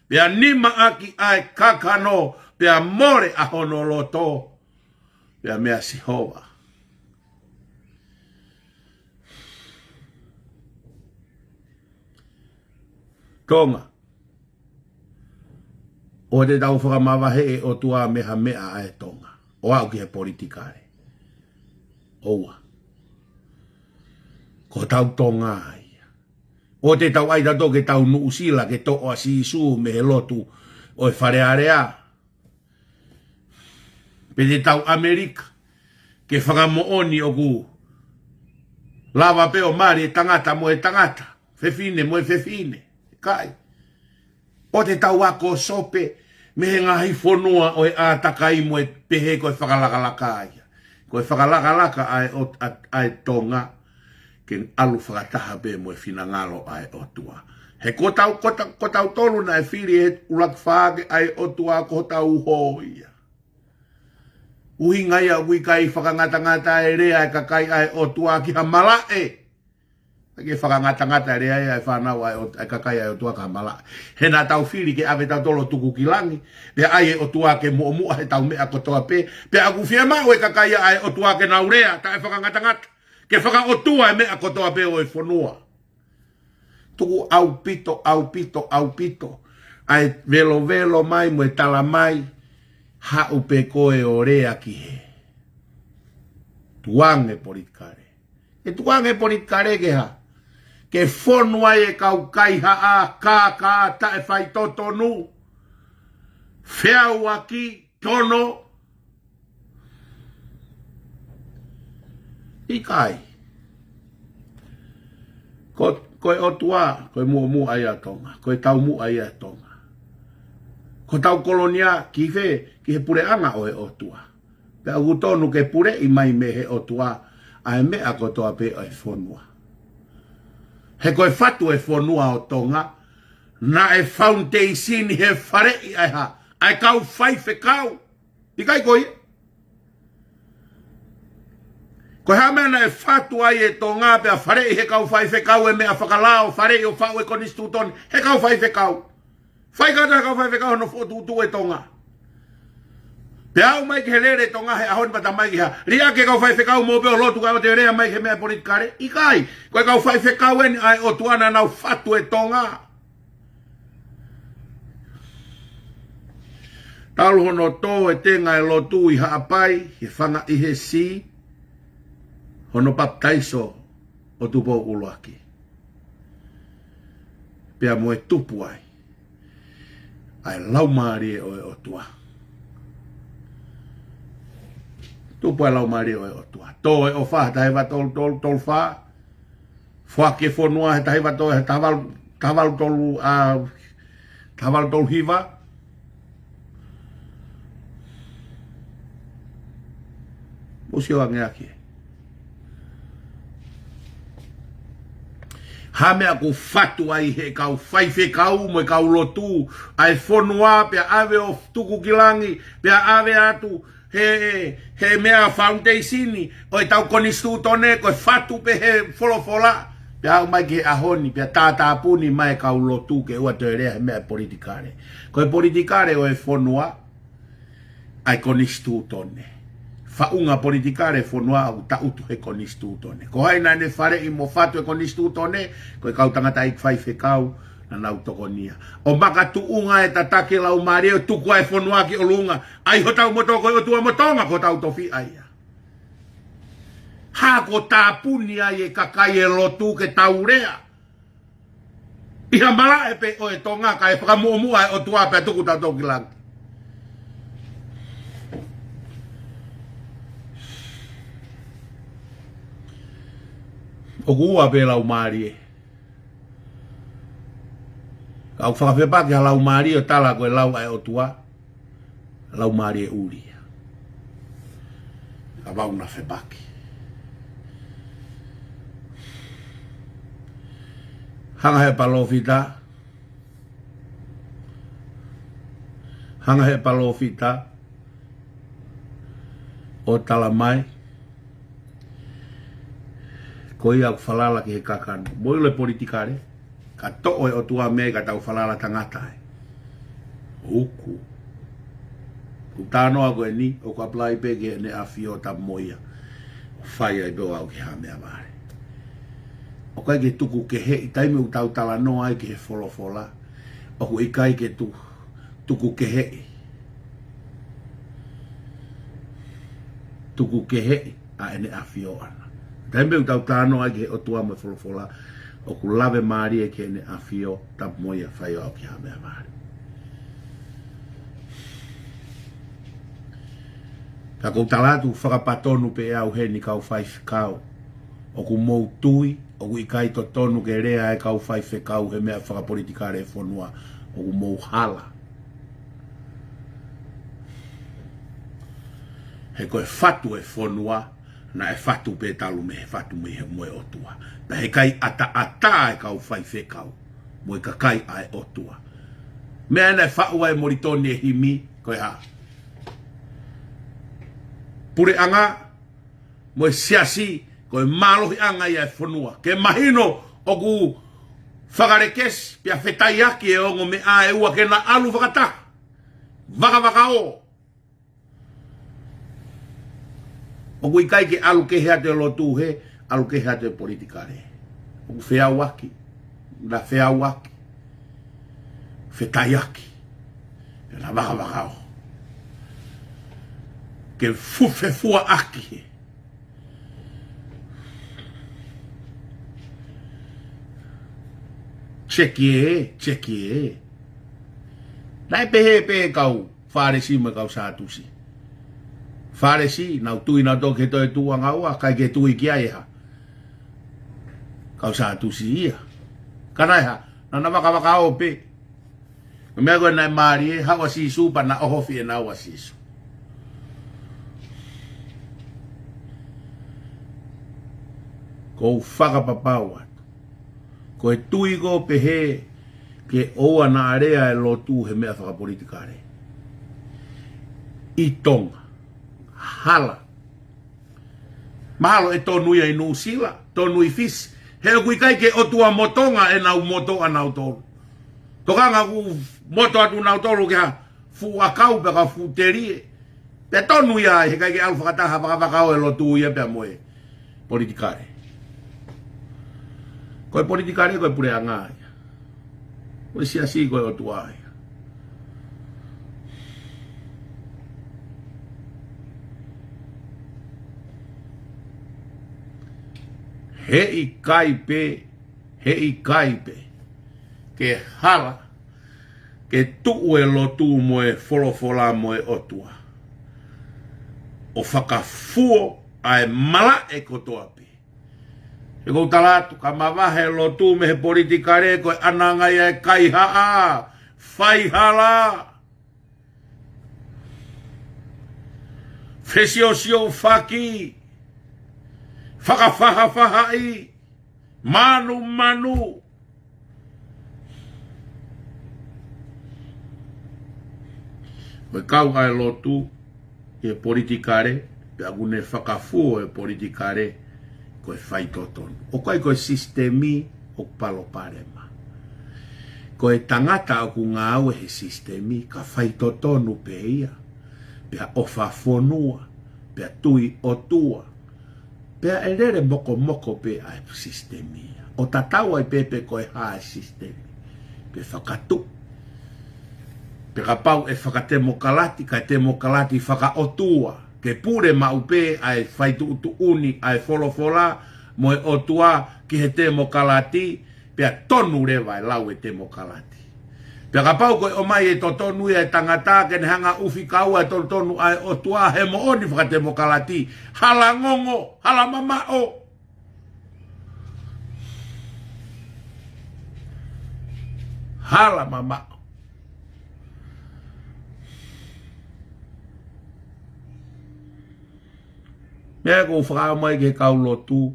pea nimaʻaki ʻa e kakano, pea mole ʻa hono loto, pea meia Sihova. Tonga. ʻOua te tau fakamavaheʻi e ʻOtua mei ha meʻa ʻa e Tonga. ʻO aʻu ki he politikale. ʻOua. Ko hotau Tonga ia. ʻOua te tau ʻai tautolu ke tau Nuʻusila ke toʻo ʻa Sīsū mei he lotu ʻo e Fale Alea. Pe te tau ʻAmelika ke fakamoʻoni ʻoku lava pē ʻo mali e tangata mo e tangata, fefine mo e fefine. ʻIkai. ʻOua te tau ako sope mei he ngaahi fonua ʻo e ʻātakai mo e pehē ko e fakalakalaka ia. Ko e fakalakalaka ʻa e ʻo-, ʻa, ʻa e Tonga ke ʻalu fakataha pē mo e finangalo ʻa e ʻOtua. He ko tau, ko tau, ko tautolu naʻe fili he ʻuluaki faʻahi ʻa e ʻOtua ko hotau uho ia. ʻUhinga ia ʻoku ʻikai fakangatangata e lea e kakai ʻa e ʻOtua ki ha malaʻe. ʻIkai ke fakangatangata e lea ia e fānau ʻa e ʻOt-, ʻa e kakai ʻa e ʻOtua ki ha malaʻe. He naʻa tau fili ke ʻave tautolu ʻo tuku ki langi. Pea ʻai e ʻOtua ke muʻomuʻa he tau meʻa kotoa pē. Pea ʻoku fiemaʻu e kakai ʻa e ʻOtua ke nau lea, taʻe fakangatangata. Ke fakaʻotua e meʻa kotoa pē ʻo e fonua. Tuku ʻaupito, ʻaupito, ʻaupito ʻa e velovelo mai mo e tala mai, haʻu pē koe ʻo lea ki he tuʻunga politikale. ʻE tuʻunga politikale ke hā? Ke fonu ai e kau kaihaʻa, kākā, taʻe faitotonu, feʻauaki, tono. ʻIkai. Ko, ko e ʻOtua, ko e muʻomuʻa ia ʻa Tonga, ko e taumuʻa ia ʻa Tonga. Ko hotau kolonia ki fē, ki he puleʻanga ʻo e ʻOtua. Pea ʻoku tonu ke puleʻi mai mei he ʻOtua ʻa e meʻa kotoa pē ʻo e fonua. He ko e fatu e fonua ʻo Tonga, naʻe foundation he faleʻi ʻa e hā, ʻa e kau faifekau. ʻIkai ko ia. Ko e hā e meʻa naʻe fatu ai e Tonga pea faleʻi he kau faifekau e meʻa fakalao, faleʻi ʻo faʻu e konisitūtone he kau faifekau. Fai kātoa he kau faifekau hono fokotuʻutuʻu e Tonga. Pea aʻu mai ki he lele Tonga he ʻaho ni pea tā mai ki hā. Liʻaki e kau faifekau mo pē ʻo lotu kae ʻoua te lea mai he meʻa politikale. ʻIkai, ko e kau faifekau eni ʻa e ʻOtua naʻa nau fatu e Tonga. Talu hono tō e tenga e lotu ʻi Haʻapai, he fanga ʻi he si, hono papitaiso ʻo Tupou ʻUluaki. Pea mo e tupu ai ʻa e Laumālie ʻo e ʻOtua. Tupu ai e Laumālie ʻo e ʻOtua. Tō e ʻofa, taha hiva tolu tolu tolu fā. Foaki e fonua he taha hiva tolu, he taha valu, taha valu tolu, ʻa, taha valu tolu hiva. Mou sio ange ʻaki. Hā e meʻa ʻoku fatu ai he kau faifekau mo e kau lotu ʻa e fonua pea ʻave ʻo tuku ki langi, pea ʻave atu he, he meʻa foundation ʻo e tau konisitūtone, ko e fatu pē he folofola, pea aʻu mai ki he ʻaho ni, pea tātāpuni mai e kau lotu ke ʻoua toe lea he meʻa politikale. Ko e politikale ʻo e fonua, ʻa e konisitūtone. Faʻunga politikale e fonua ʻoku taʻutu he konisitūtone. Ko hai naʻa ne faleʻi mo fatu e konisitūtone, ko e kau tangataʻeiki faifekau, naʻa nau tokonia. ʻO makatuʻunga e tataki e Laumālie ʻo tuku ai e fonua ki ʻolunga. ʻAi hotau moto ko e ʻOtua mo Tonga ko hotau tofiʻa ia. Hā kuo tāpuni ai e kakai e lotu ke tau lea ʻi ha malaʻe pē ʻo e Tonga kae fakamuʻomuʻa e ʻOtua pea tuku tautolu ki langi. ʻOku ua pē Laumālie. Ka ʻoku fakafepaki ha Laumālie ʻo tala ko e lau ʻa e ʻOtua, Laumālie ʻuli ia. Ka ʻoku na fepaki. Hanga he palōfita, hanga he palōfita ʻo tala mai, ko ia ʻoku falala ki he kakano. Mou ʻilo e politikale, ka toʻo e ʻOtua mei ai ka tau falala tangata ai. ʻOku. ʻOku talanoa ko eni, ʻoku apply pē ki heʻene ʻAfio tapu mo ia. Fai ai pē ʻo aʻu ki Haʻa Meʻavale. ʻOku ʻikai ke tuku keheʻi, taimi ʻoku tau talanoa ai ki he folofola. ʻOku ʻikai ke tu-, tuku keheʻi. Tuku keheʻi ʻa ʻene ʻAfio ʻana. Taimi ʻoku tau talanoa ai ki he ʻOtua mo e folofola, ʻoku lave mālie ki heʻene ʻAfio tapu mo ia fai ʻo aʻu ki Haʻa Meʻavale. Ka ʻoku ou tala atu fakapatonu pē ʻe au heni kau faifekau. ʻOku mou tui, ʻoku ʻikai totonu ke lea e kau faifekau he meʻa fakapolitikale e fonua, ʻoku mou hala. He ko e fatu e fonua, naʻe fatu pē talu mei he fatu mei he mo e ʻOtua. Pea heʻikai ʻataʻatā e kau faifekau mo e kakai ʻa e ʻOtua. Meʻa naʻe faʻu ai Molitoni e himi, ko e hā? Puleʻanga mo e siasi, ko e mālohiʻanga ia e fonua. Ke mahino ʻoku fakalekesi, pea fetaiaki e ongo meʻa ʻe ua ke na ʻalu fakataha. Vakavakaō. ʻOku ʻikai ke ʻalu kehe atu e lotu he, ʻalu kehe atu e politikale. ʻOku feʻauaki, na feʻauaki, fetaiaki, na vakavakaō. Ke fu-, fefuaʻaki he. Check ē, check ē. Naʻe pehē pē kau Fālesi mo e kau Sātusi. Fālesi, nau tui nautolu ki he toetuʻu ʻanga ua, ʻikai ke tui ki ai e hā? Kau Sātusi ia. Ka naʻe hā? Naʻa na vakavakaō pē. Ko e meʻa ko ē naʻe mālie, haʻu ʻa Sīsū pea na ʻohofi ʻe naua ʻa Sīsū. ʻOku ou fakapapau atu. Ko e tui ko ē pehē ke ʻoua naʻa lea e lotu he meʻa fakapolitikale. ʻI Tonga. Hala. Mahalo ʻe tonu ia ʻi Nuʻusila, tonu ʻi Fisi. He ʻoku ʻikai ke ʻOtua mo Tonga ʻenau moto ʻanautolu. Tokanga ʻoku moto atu nautolu ke hā, fuʻu ʻakau pea ka fuʻu telie. Pea tonu ia ai, heʻikai ke ʻalu fakataha, vakavakaō e lotu ia pea mo e politikale. Ko e politikale, ko e puleʻanga ia. Ko e siasi, ko e ʻOtua ia. Heʻikai pē, heʻikai pē ke hala ke tuʻu e lotu mo e folofola mo e ʻOtua ʻo fakafuo ʻa e malaʻe kotoa pē. He ʻoku ou tala atu, ka mavahe e lotu mei he politikale, ko e ʻananga ia e kaihaʻa, faihala, fesiosiofaki, fakafahafahaʻi, manumanu. Ko e kau ʻa e lotu ki he politikale, pea ʻoku ne fakafuo e politikale ko e faitotonu. ʻOku ʻikai ko e sisitemi ʻoku palopalema. Ko e tangata ʻoku ngāue he sisitemi ka faitotonu pē ia. Pea ʻofa fonua, pea tui ʻOtua. Pea ʻe lele mokomoko pē ʻa e sisitemi ia. ʻO tatau ai pē pe ko e hā e sisitemi. ʻe fakatuʻi. Pea kapau ʻe fakatemokalati, kae temokalati fakaʻotua, ke pule maʻu pē ʻa e faituʻutuʻuni ʻa e folofola mo e ʻOtua ki he temokalati, pea tonu leva e lau e temokalati. Pea kapau ko e ʻomai e totonu ia e tangata, ke ne hanga ʻo ʻufi kaua e totonu ʻa e ʻOtua he moʻoni fakatemokalati, hala ngongo, hala mamaʻo. Hala mamaʻo. Meʻa ʻoku ou fakaʻamu ai ki he kau lotu.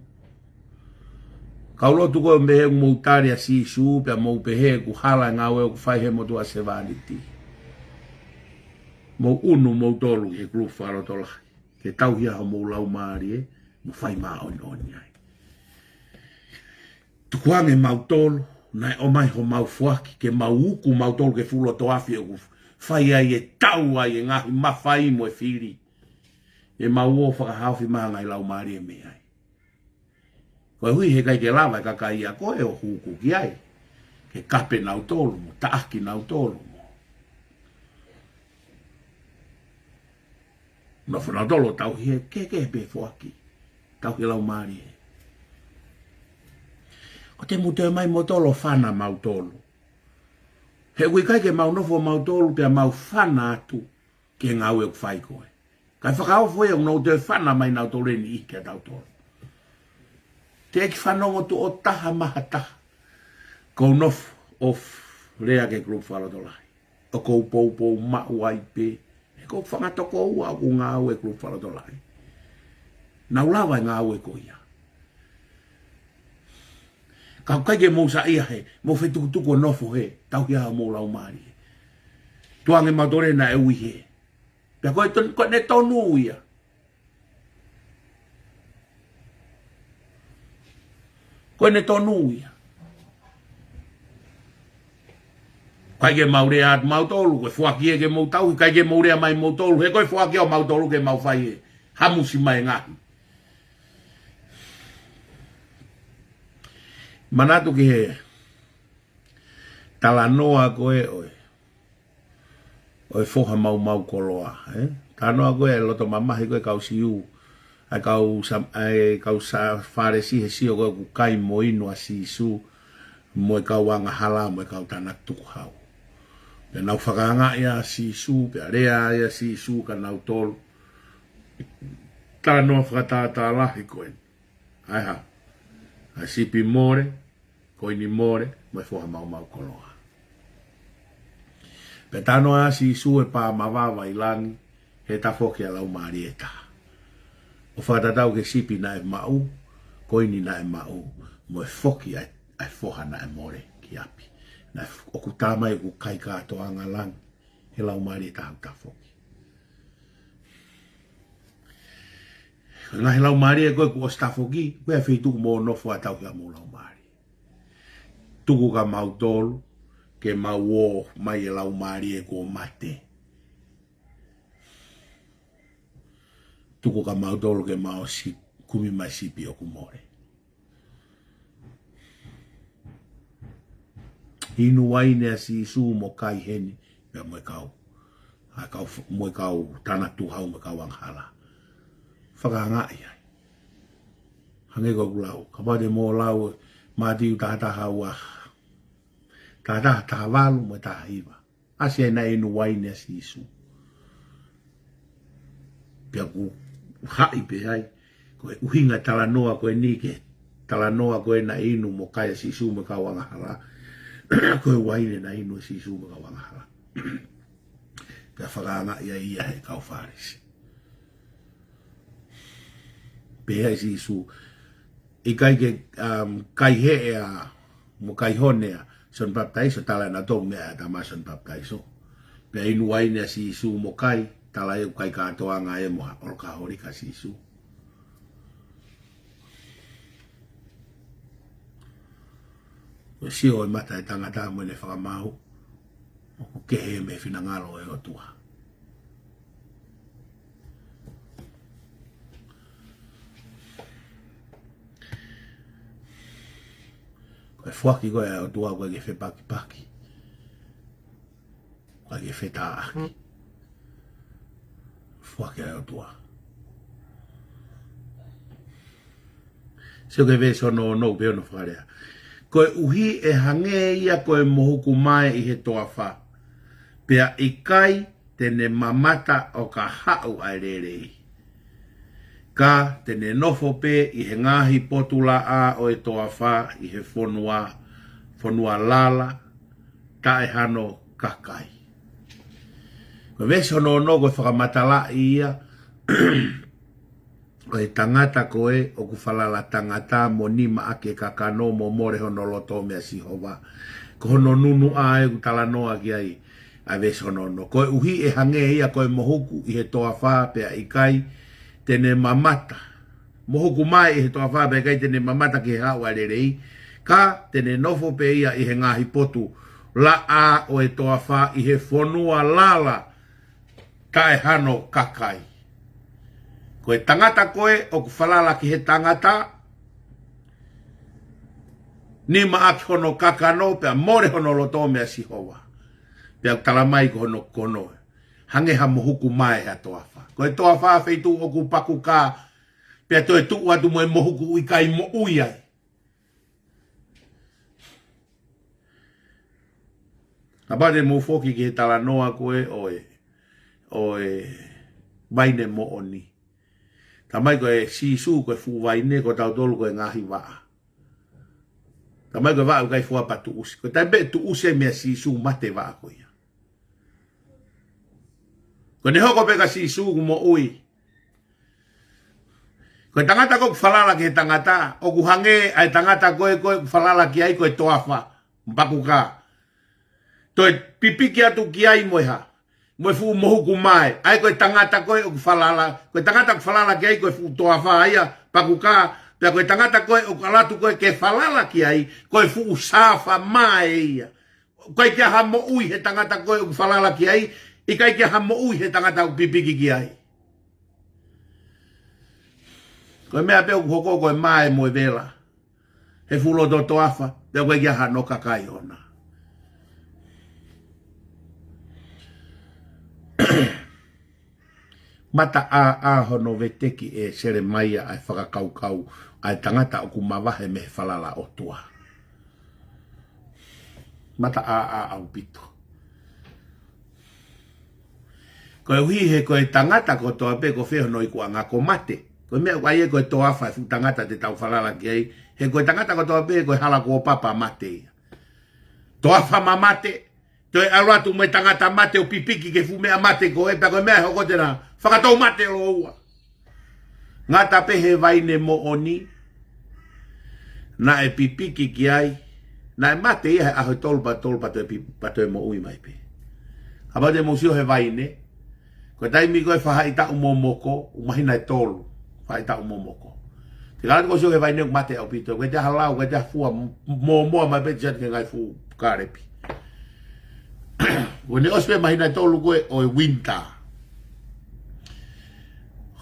Kau lotu, ko e meʻa ʻoku mou tali ʻa Sīsū, pea mou pehē ʻoku hala e ngāue ʻoku fai he motuʻa sevāniti. Mou ʻunu moutolu ki he kulupu fakalotolahi, ke tauhi ʻa homou laumālie, mo fai māʻoniʻoni ai. Tukuange mautolu, naʻe ʻomai homau foaki, ke mau uku mautolu ki he fuʻu loto afi ʻoku fai ai e tau ai e ngaahi mafai mo e fili. ʻE mau ō fakahaofi mai ha ngaahi laumālie mei ai. Koeʻuhi he ʻikai ke lava e kakai ʻa koe ʻo hū ki ai, ke kape nautolu mo taʻaki nautolu mo nofo nautolu ʻo tauhi he, ke, ke pē foaki, tauhi e laumālie. Ko te mute mai moutolu ʻo fana mautolu. He ʻoku ʻikai ke mau nofo mautolu pea mau fana atu ki he ngāue ʻoku fai ko ē. Kae fakaofo ia ʻoku nau toe fana mai nautolu ʻe niʻihi kia tautolu. Teʻeki fanongo tuʻo taha maha taha. Kou nofo ʻo lea ki he kulupu fakalotolahi. ʻOku ou poupou maʻu ai pē. He ʻoku ou fanga tokoua ʻoku ngāue he kulupu fakalotolahi. Nau lava e ngāue ko ia. Ka ʻoku ʻikai ke mou saiʻia he, mou fetukutuku ʻo nofo he, tauhi ʻa homou laumālie. Tukuange mautolu naʻe ui he. Pea ko e ton-, ko ʻene tonu ia. Ko ʻene tonu ia. ʻIkai ke mau lea atu mautolu, ko e foaki ē ke mou tauhi, ʻikai ke mou lea mai moutolu, he ko e foaki ʻo mautolu ke mau fai e hamusi mai e ngaahi. Manatu ki he talanoa ko ē ʻo e, ʻo e foha maumau koloa, ē? Talanoa ko ē ʻa e loto mamahi ko ē kau Siu, ʻa e kau Sam-, ʻa e kau Sa-, Fālesi he sio ko ē ʻoku kai mo inu ʻa Sīsū, mo e kau angahala, mo e kau tānaki tukuhau. Pea nau fakaangaʻi ʻa Sīsū, pea lea ai ʻa Sīsū kia nautolu. Talanoa fakatātā lahi ko ē. ʻA e hā? ʻA e sipi mole, koini mole, mo e foha maumau koloa. Pea talanoa ʻa Sīsū e pā mavava ʻi langi, he tafoki ʻa e laumālie ʻe taha. ʻO fakatatau ki he sipi naʻe maʻu, koini naʻe maʻu, mo e foki ʻa e, ʻa e foha naʻe mole ki ʻapi. Naʻe f-, ʻoku tā mai ʻoku kai kātoanga langi, he laumālie ʻe taha ʻoku tafoki. Ngaahi laumālie ko ē kuo ʻosi tafoki, ko e feituʻu mou nofo ʻo tauhi ʻa homou laumālie. Tuku kia mautolu, ke mau ō mai e laumālie kuo mate. Tuku kia mautolu ke mau si-, kumi mai sipi ʻoku mole. Inu uaine ʻa Sīsū mo kai heni, pea mo e kau. ʻA e kau f-, mo e kau tānaki tukuhau mo e kau angahala. Fakaangaʻi ai. Hangē ko ʻeku lau, kapau te mou lau, Mātiu taha taha ua, taha taha, taha valu mo e taha hiva. ʻAsi ai naʻe inu uaine ʻa Sīsū. Pea ʻoku haʻi pē ai. Ko e ʻuhinga talanoa ko eni ki he talanoa ko ē naʻe inu mo kai ʻa Sīsū mo e kau angahala. Ko e uaine naʻe inu ʻa Sīsū mo e kau angahala. Pea fakaangaʻi ai ia he kau Fālesi. Pehē ʻe Sīsū, ʻikai ke, um, kai heʻe ʻa, mo kai hone ʻa Sione Papitaiso, tala ʻe nautolu meʻa ʻa e tama ʻa Sione Papitaiso. Pea inu uaine ʻa Sīsū mo kai, tala ʻe ʻoku kai kātoanga ē mo ha ʻolokaholika ʻa Sīsū. Ko e sio ʻo e mata ʻo e tangata mo ʻene fakamaau, ʻoku kehe mei he finangalo ʻo e ʻOtua. Ko e foaki ko ē ʻa e ʻOtua ʻoku ʻikai ke fepakipaki. ʻa ke fetaʻaki. Foaki ʻa e ʻOtua. Sio ki he veesi ono, ono pē hono fakalea. Koeʻuhi ʻe hangē ia ko e mohuku mae ʻi he toafa, pea ʻikai te ne mamata ʻo ka haʻu ʻa e lelei. Ka te ne nofo pē ʻi he ngaahi potu laʻā ʻo e toafa ʻi he fonua, fonua lala, taʻe hano kakai. Ko e veesi ono, ono ko e fakamatalaʻi ia ʻo e tangata ko ē ʻoku falala tangata mo nima ʻaki e kakano mo mole hono loto meia Sihova. Ko hono nunuʻa ē ʻoku talanoa ki ai ʻa e veesi ono, ono. Koeʻuhi ʻe hangē ia ko e mohuku ʻi he toafa pea ʻikai te ne mamata. Mohuku mae ʻi he toafa pea ʻikai te ne mamata ki he haʻu ʻa e lelei. Ka te ne nofo pē ia ʻi he ngaahi potu laʻā ʻo e toafa ʻi he fonua lala taʻe hano kakai. Ko e tangata ko ē ʻoku falala ki he tangata, nima ʻaki hono kakano pea mole hono loto meia Sihova. Pea ʻoku talamai ko hono, ko hono hangē ha mohuku mae he toafa. Ko e toafa feituʻu ʻoku pakukā, pea toe tuʻu atu mo e mohuku ʻikai moʻui ai. Kapau te mou foki ki he talanoa ko ē ʻo e, ʻo e vaine moʻoni. Talamai ko e Sīsū ko e fuʻu vaine, ko tautolu ko e ngaahi vaʻa. Talamai ko e vaʻa ʻoku ʻikai fua pea tuʻusi. Ko e taimi pē tuʻusi ai meia Sīsū, mate vaʻa ko ia. Ko ʻene hoko pē kia Sīsū ʻoku moʻui. Ko e tangata ko ē ʻoku falala ki he tangata, ʻoku hangē ʻa e tangata ko ē, ko ē ʻoku falala ki ai ko e toafa, pakukā. Toe pipiki atu ki ai mo e hā, mo e fuʻu mohuku mae. ʻA ia ko e tangata ko ē ʻoku falala, ko e tangata ʻoku falala ki ai ko e fuʻu toafa ia, pakukā, pea ko e tangata ko ē ʻoku ʻalu atu ko ē ke falala ki ai, ko e fuʻu sāfa mae ia. ʻIkai ke ʻi ai ha moʻui he tangata ko ē ʻoku falala ki ai, ʻikai ke ʻi ai ha moʻui he tangata ʻoku pipiki ki ai. Ko e meʻa pē ʻoku hoko ko e mae mo e vela he fuʻu loto toafa, pea ʻoku ʻikai ke ʻi ai hano kakai ʻona. Mataʻāʻā hono veteki ʻe Selemaia ʻa e fakakaukau ʻa e tangata ʻoku mavahe mei he falala ʻOtua. Mataʻāʻā ʻaupito. Koeʻuhi he ko e tangata kotoa pē ko fē hono ikuʻanga? Ko mate. Ko e meʻa ʻoku ʻai ē ko e toafa e fuʻu tangata te tau falala ki ai. He ko e tangata kotoa pē ko e hala kuo papa mate ia. Toafa mo mate, toe ʻalu atu mo e tangata mate ʻo pipiki ki he fuʻu meʻa mate ko ē, pea ko e meʻa ʻe hoko te na fakatoumate ʻo ua. Ngata pē he vaine moʻoni, naʻe pipiki ki ai, naʻe mate ia he ʻaho ʻe tolu pea tolu pea toe pi-, pea toe moʻui mai pē. Kapau te mou sio he vaine, ko e taimi ko ē faʻahitaʻu momoko, ʻoku māhina ʻe tolu, faʻahitaʻu momoko. Te ka ʻalu atu ʻo sio he vaine ʻoku mate ʻaupito, ʻoku ʻikai toe ʻi ai ha lau, ʻoku ʻikai toe ʻi ai ha fua, m-, mōmoa mai pē ʻo ʻatu ki he ngaahi fuʻu kālepi. Ko ʻene ʻosi pē māhina ʻe tolu ko ē ʻo e winter,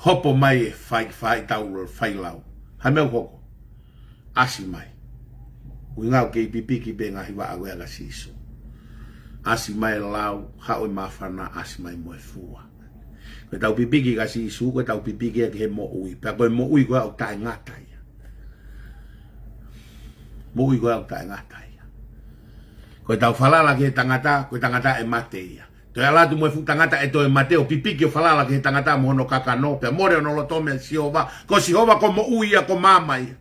hopo mai e fai, faʻahitaʻu lau, fai lau. Hā e meʻa ʻoku hoko? ʻAsi mai. ʻUhinga ʻoku kei pipiki pē ngaahi vaʻa ko ia kia Sīsū. ʻAsi mai e lau, haʻu e māfana, ʻasi mai mo e fua. Ko ʻetau pipiki kia Sīsū, ko ʻetau pipiki ia ki he moʻui. Pea ko e moʻui ko ia ʻoku taʻengata ia. Moʻui ko ia ʻoku taʻengata ia. Ko ʻetau falala ki he tangata, ko e tangata ʻe mate ia. Toe ʻalu atu mo e fuʻu tangata ʻe toe mate ʻo pipiki ʻo falala ki he tangata mo hono kakano, pea mole hono loto meia Sihova. Ko Sihova ko e moʻui ia, ko e maama ia.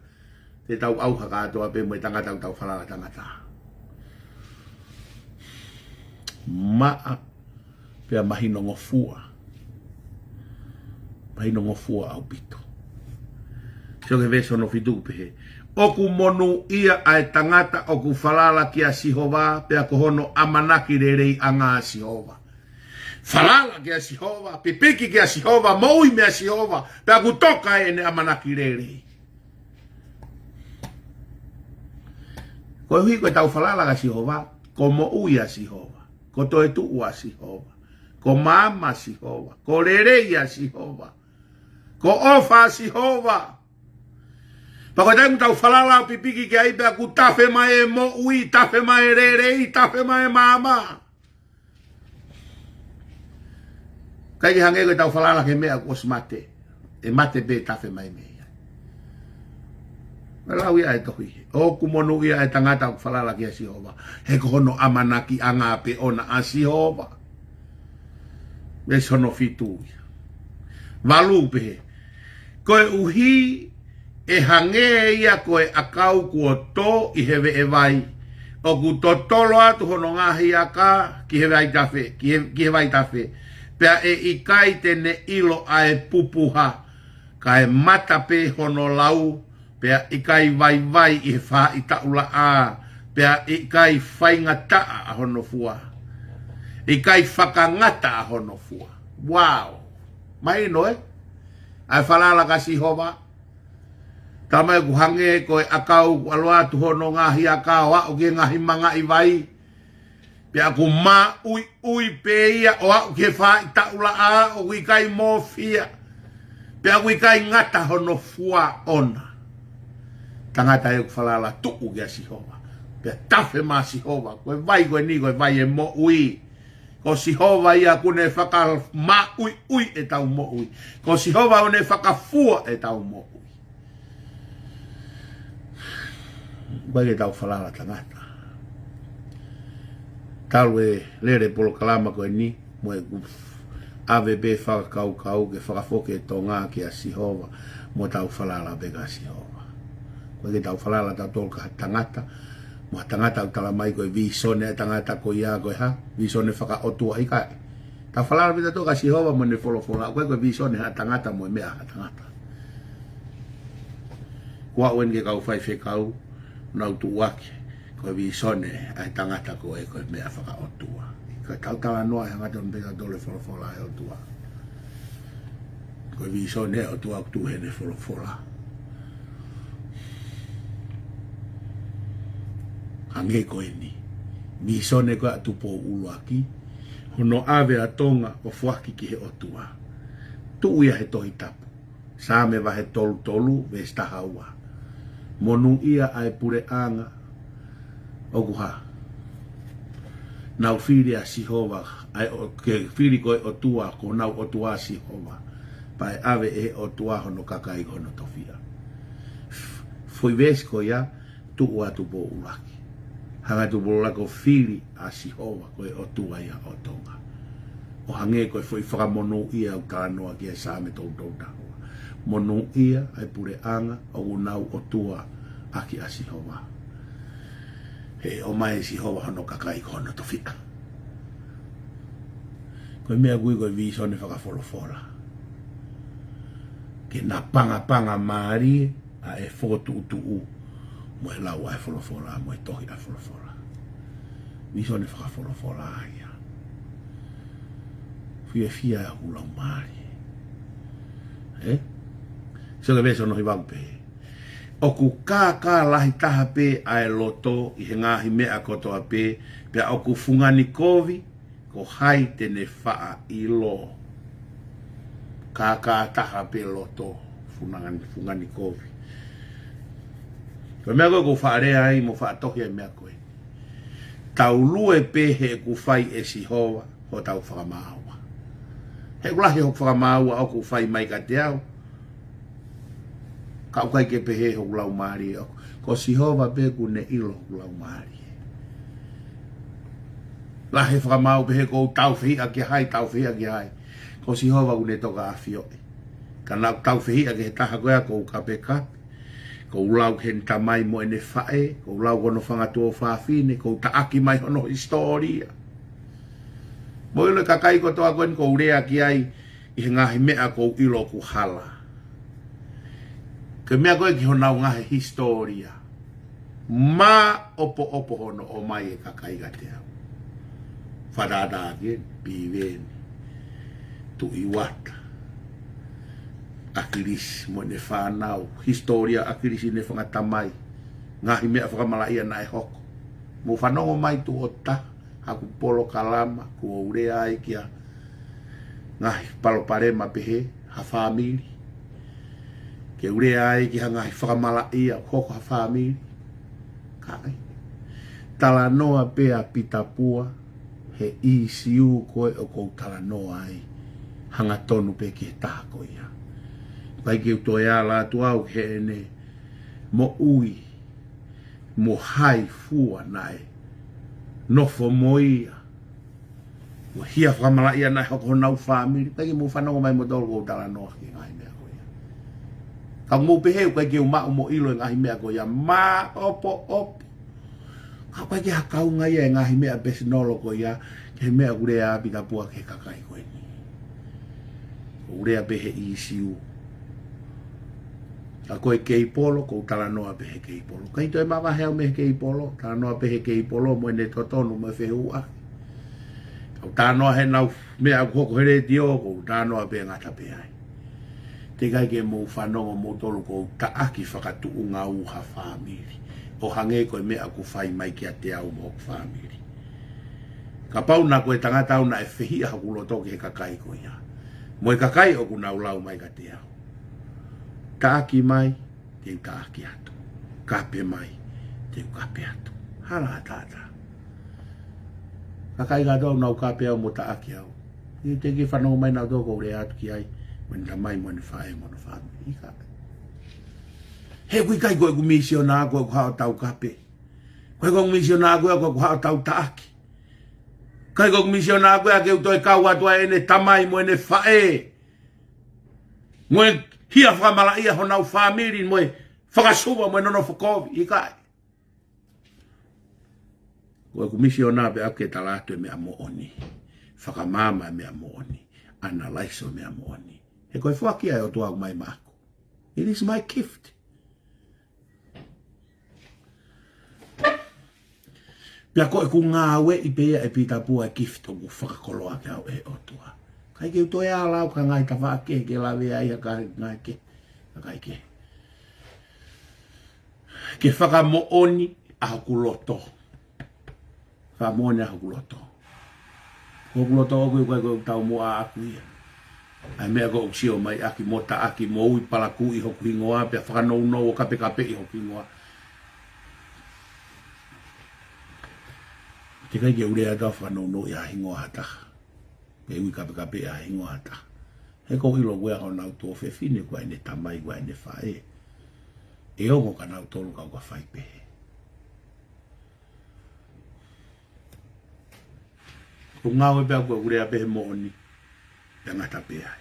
Te tau ʻauha kātoa pē mo e tangata ʻoku tau falala tangata. Maʻa pea mahinongofua. Mahinongofua ʻaupito. Sio ki he veesi hono fitu ʻoku pehē: ʻOku monūʻia ʻa e tangata ʻoku falala kia Sihova, pea ko hono ʻamanaki leleiʻanga ʻa Sihova. Falala kia Sihova, pipiki kia Sihova, moʻui meia Sihova, pea ʻoku toka ʻene ʻamanaki lelei. Koeʻuhi ko ʻetau falala kia Sihova, ko e moʻui ʻa Sihova, ko e toetuʻu ʻa Sihova, ko e maama ʻa Sihova, ko e lelei ʻa Sihova, ko e ʻofa ʻa Sihova. Pea ko e taimi ʻoku tau falala ʻo pipiki ki ai pea ʻoku tafe mai e moʻui, tafe mai e lelei, tafe mai e maama. ʻIkai ke hangē ko ʻetau falala ki he meʻa kuo ʻosi mate. ʻE mate pē, tafe mai mei ai. Ko e lau ia ʻa e tohi. ʻOku monūʻia ʻa e tangata ʻoku falala kia Sihova, he ko hono ʻamanakiʻanga pē ʻoʻona ʻa Sihova. Veesi hono fitu ia. Valu, pehē: Koeʻuhi ʻe hangē ia ko e ʻakau kuo tō ʻi he veʻe vai, ʻoku totolo atu hono ngaahi aka ki he vaitafe, ki he, ki he vaitafe, pea ʻe ʻikai te ne ʻilo ʻa e pupuha, kae mata pē hono lau, pea ʻikai vaivai ʻi he faʻahitaʻu laʻā, pea ʻikai faingataʻa ʻa hono fua. ʻIkai fakangata ʻa hono fua. Wow! Mahino, ē? ʻA e falala kia Sihova. Talamai ʻoku hangē ko e ʻakau kuo ʻalu atu hono ngaahi aka ʻo aʻu ki he ngaahi mangaʻi vai. Pea ʻoku māʻuiʻui pē ia ʻo aʻu ki he faʻahitaʻu laʻā, ʻoku ʻikai mōfia. Pea ʻoku ʻikai ngata hono fua ʻoʻona. Tangata ē ʻoku falala, tuʻu kia Sihova. Pea tafe maʻa Sihova. Ko e vai ko eni, ko e vai ʻo e moʻui. Ko Sihova ia ʻoku ne fakamāʻuiʻui ʻetau moʻui. Ko Sihova ʻoku ne fakafua ʻetau moʻui. ʻIkai ke tau falala tangata. Talu e lele polokalama ko eni, mo ʻeku ʻave pē fakakaukau ke fakafoki e Tonga kia Sihova, mo tau falala pē kia Sihova. ʻIkai ke tau falala tautolu ki ha tangata, mo ha tangata ʻoku talamai ko e vīsone ʻa e tangata ko ia ko e hā, vīsone fakaʻotua, ʻikai. Tau falala pē tautolu kia Sihova mo ʻene folofola, ʻikai ko e vīsone ʻa ha tangata mo e meʻa ʻa ha tangata. Kuo aʻu eni ki he kau faifekau, nau tuʻuaki, ko e vīsone ʻa e tangata ko ē ko e meʻa fakaʻotua. Ka tau talanoa he hanga tonu pē tautolu e folofola ʻa e ʻOtua. Ko e vīsone ʻa e ʻOtua ʻoku tuʻu heʻene folofola. Hangē ko eni. Vīsone ko ē ʻa Tupou ʻUluaki, hono ʻave ʻa Tonga ʻo foaki ki he ʻOtua. Tuʻu ia he Tohi Tapu. Saame vahe tolu tolu, veesi taha ua. Monūʻia ʻa e puleʻanga ʻoku hā, nau fili ʻa Sihova, ʻa e ʻo-, ke fili ko e ʻOtua, ko honau ʻOtua ʻa Sihova. Pea ʻe ʻave ʻe he ʻOtua hono kakai ko hono tofiʻa. Foʻi veesi ko ia, tuʻu ʻa Tupou ʻUluaki. Hanga ʻe Tupou ʻUluaki ʻo fili ʻa Sihova, ko e ʻOtua ia ʻo Tonga. ʻO hangē ko e foʻi fakamonūʻia ʻoku talanoa ki ai e Saame tolu tolu taha ua. Monūʻia ʻa e puleʻanga ʻoku nau ʻOtua ʻaki ʻa Sihova. He ʻomai ʻe Sihova hono kakai ko hono tofiʻa. Ko e meʻa ʻoku ui ko e vīsone fakafolofola. Ke napangapanga mālie ʻa e fokotuʻutuʻu mo e lau ʻa e folofola, mo e tohi ʻa e folofola. Vīsone fakafolofola ia. Fiefia ʻa hoku laumālie. Ē? Sio ki he veesi hono hiva ʻoku pehē: ʻOku kākā lahi taha pē ʻa e loto ʻi he ngaahi meʻa kotoa pē, pea ʻoku fungani kovi, ko hai te ne faʻa ʻilo? Kākā taha pē loto, fungani, fungani kovi. Ko e meʻa ko ē ʻoku ou faʻa lea ai mo faʻa tohi ai e meʻa ko ē. Tau lue pē he ʻoku fai ʻe Sihova hotau fakamāua. He ʻoku lahi hoku fakamāua ʻoku fai mai kiate au. Ka ʻoku ʻikai ke pehē hoku laumālie ʻoku. Ko Sihova pē ʻoku ne ʻilo hoku laumālie. Lahi e fakamaau pehē ʻoku ou taufehiʻa kia hai, taufehiʻa kia hai. Ko Sihova ʻoku ne toka ʻafioʻi. Ka naʻa ku taufehiʻa ki he taha ko ia ʻoku ou kapekape. ʻOku ou lau ki heʻene tamai mo ʻene faʻē, ʻoku ou lau ki hono fanga tuofāfine, ʻoku ou taʻaki mai hono hisitōlia. Mou ʻilo e kakai kotoa ko eni ʻoku ou lea ki ai ʻi he ngaahi meʻa ʻoku ou ʻilo ʻoku hala. Ko e meʻa ko ē ki honau ngaahi hisitōlia. Māʻopoʻopo hono ʻomai e kakai kiate au. Fātātā ki heni, Piveni, Tuʻi Uata, ʻAkilisi mo ʻene fānau, hisitōlia ʻo ʻAkilisi ʻene fanga tamai, ngaahi meʻa fakamalaʻia naʻe hoko. Mou fanongo mai tuʻo taha, haku polokalama, ʻoku ou lea ai ki ha ngaahi palopalema pehē ha fāmili. Ke u lea ai ki ha ngaahi fakamalaʻia ʻoku hoko ha fāmili. Ka ai. Talanoa pē ʻa Pita Pua he ʻīsiu ko ē ʻoku ou talanoa ai. Hangatonu pē ki he taha ko ia. ʻIkai ke u toe ala atu au ki heʻene moʻui mo hai fua naʻe nofo mo ia, mo e hia fakamalaʻia naʻe hoko honau fāmili. ʻIkai ke mou fanongo mai moutolu ʻoku ou talanoa ki he ngaahi meʻa ko ia. Ka mou pehē ʻikai ke u maʻu mo ʻilo e ngaahi meʻa ko ia, māʻopoʻopo. Ka ʻoku ʻikai ke ha kaunga ia e ngaahi meʻa pesinolo ko ia ki he meʻa ʻoku lea ʻa Pita Pua ki he kakai ko eni. ʻOku ou lea pē he ʻīsiu. Ka ko e Keipolo, ʻoku ou talanoa pē he Keipolo. ʻIkai toe mavahe au mei he Keipolo, talanoa pē he Keipolo mo ʻene totonu mo e fehuʻaki. ʻOku ou talanoa he ngaahi meʻa ʻoku hoko he letiō, ʻoku ou talanoa pē ngata pē ai. Teʻeki ai ke mou fanongo moutolu ʻoku ou taʻaki fakatuʻunga ʻo ha fāmili, ʻo hangē ko e meʻa ʻoku fai mai kiate au mo hoku fāmili. Kapau naʻa ko e tangata au naʻe fehiʻa hoku loto ki he kakai ko ia, mo e kakai ʻoku nau lau mai kiate au, taʻaki mai, te u taʻaki atu. Kape mai, te u kape atu. Hala ʻatā. Kakai kātoa ʻoku nau kape au mo taʻaki au, ʻikai te ke fanongo mai nautolu ʻoku ou lea atu ki ai, mo ʻene tamai, mo ʻene faʻē, mo hono fāmili. ʻIkai. He ʻoku ʻikai ko ʻeku misiona ko ʻeku haʻu ʻo tau kape. ʻIkai ko ʻeku misiona ko ʻeku haʻu ʻo tau taʻaki. ʻIkai ko ʻeku misiona ko ʻeku toe kau atu ai ʻene tamai mo ʻene faʻē, mo e hia fakamalaʻia honau fāmili, mo e fakasuva, mo e nonofo kovi. ʻIkai. Ko ʻeku misiona pē ʻaʻaku ke tala atu e meʻa moʻoni, fakamaama e meʻa moʻoni, analaiso e meʻa moʻoni. He ko e foaki ia ʻa e ʻOtua ʻoku ʻomai maʻaku. It is my gift. Pea ko ʻeku ngāueʻi pē ia ʻe Pita Pua e gift ʻoku fakakoloa kiate au ʻe he ʻOtua. ʻIkai ke u toe ala au ki ha ngaahi tafaʻaki kehe ke lave ai ha ngaahi kehe. ʻIkai ke. Ke fakamoʻoni ʻa hoku loto. Fakamoʻoni ʻa hoku loto. Ko hoku loto ʻoku ʻikai ko e taumuʻa ʻaʻaku ia. ʻA e meʻa ko ʻeku sio mai ʻaki mo taʻaki mo ui palakū ʻi hoku hingoa pea fakanounou ʻo kapekapeʻi hoku hingoa. Teʻeki ai ke u lea atu au fakanounou ʻi ha hingoa ha taha, pe ui kapekapeʻi ha hingoa ha taha. He ʻoku ou ʻilo ʻoku ʻi ai honau tuofefine, ʻoku ʻi ai ʻene tamai, ʻoku ʻi ai ʻene faʻē. ʻE ongo kia nautolu ka u ka fai pehē. ʻOku ou ngāue pē au ʻoku ou lea pē he moʻoni, pea ngata pē ai.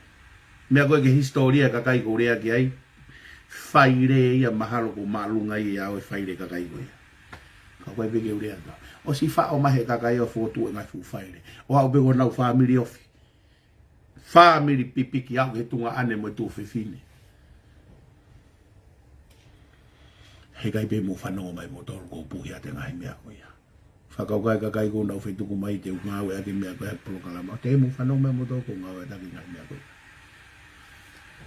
Meʻa ko ē ki he hisitōlia e kakai ʻoku ou lea ki ai, faile ia, mahalo ʻoku māʻolunga ia ʻo e faile kakai ko ia. Ka ʻoku ʻikai pē ke u lea atu au. ʻOsi faʻo mai he kakai ʻo fokotuʻu e ngaahi fuʻu faile, ʻo aʻu pē ki honau fāmili ofi. Fāmili pipiki, aʻu ki he tuongaʻane mo e tuofefine. He ʻikai pē mou fanongo mai moutolu ʻoku ou puhi atu e ngaahi meʻa ko ia. Fakakaukau e kakai ʻoku nau fetuku mai te u ngāueʻaki e meʻa ko ia he polokalama, ʻoua te mou fanongo mai moutolu ʻoku ou ngāueʻaki e ngaahi meʻa ko ia.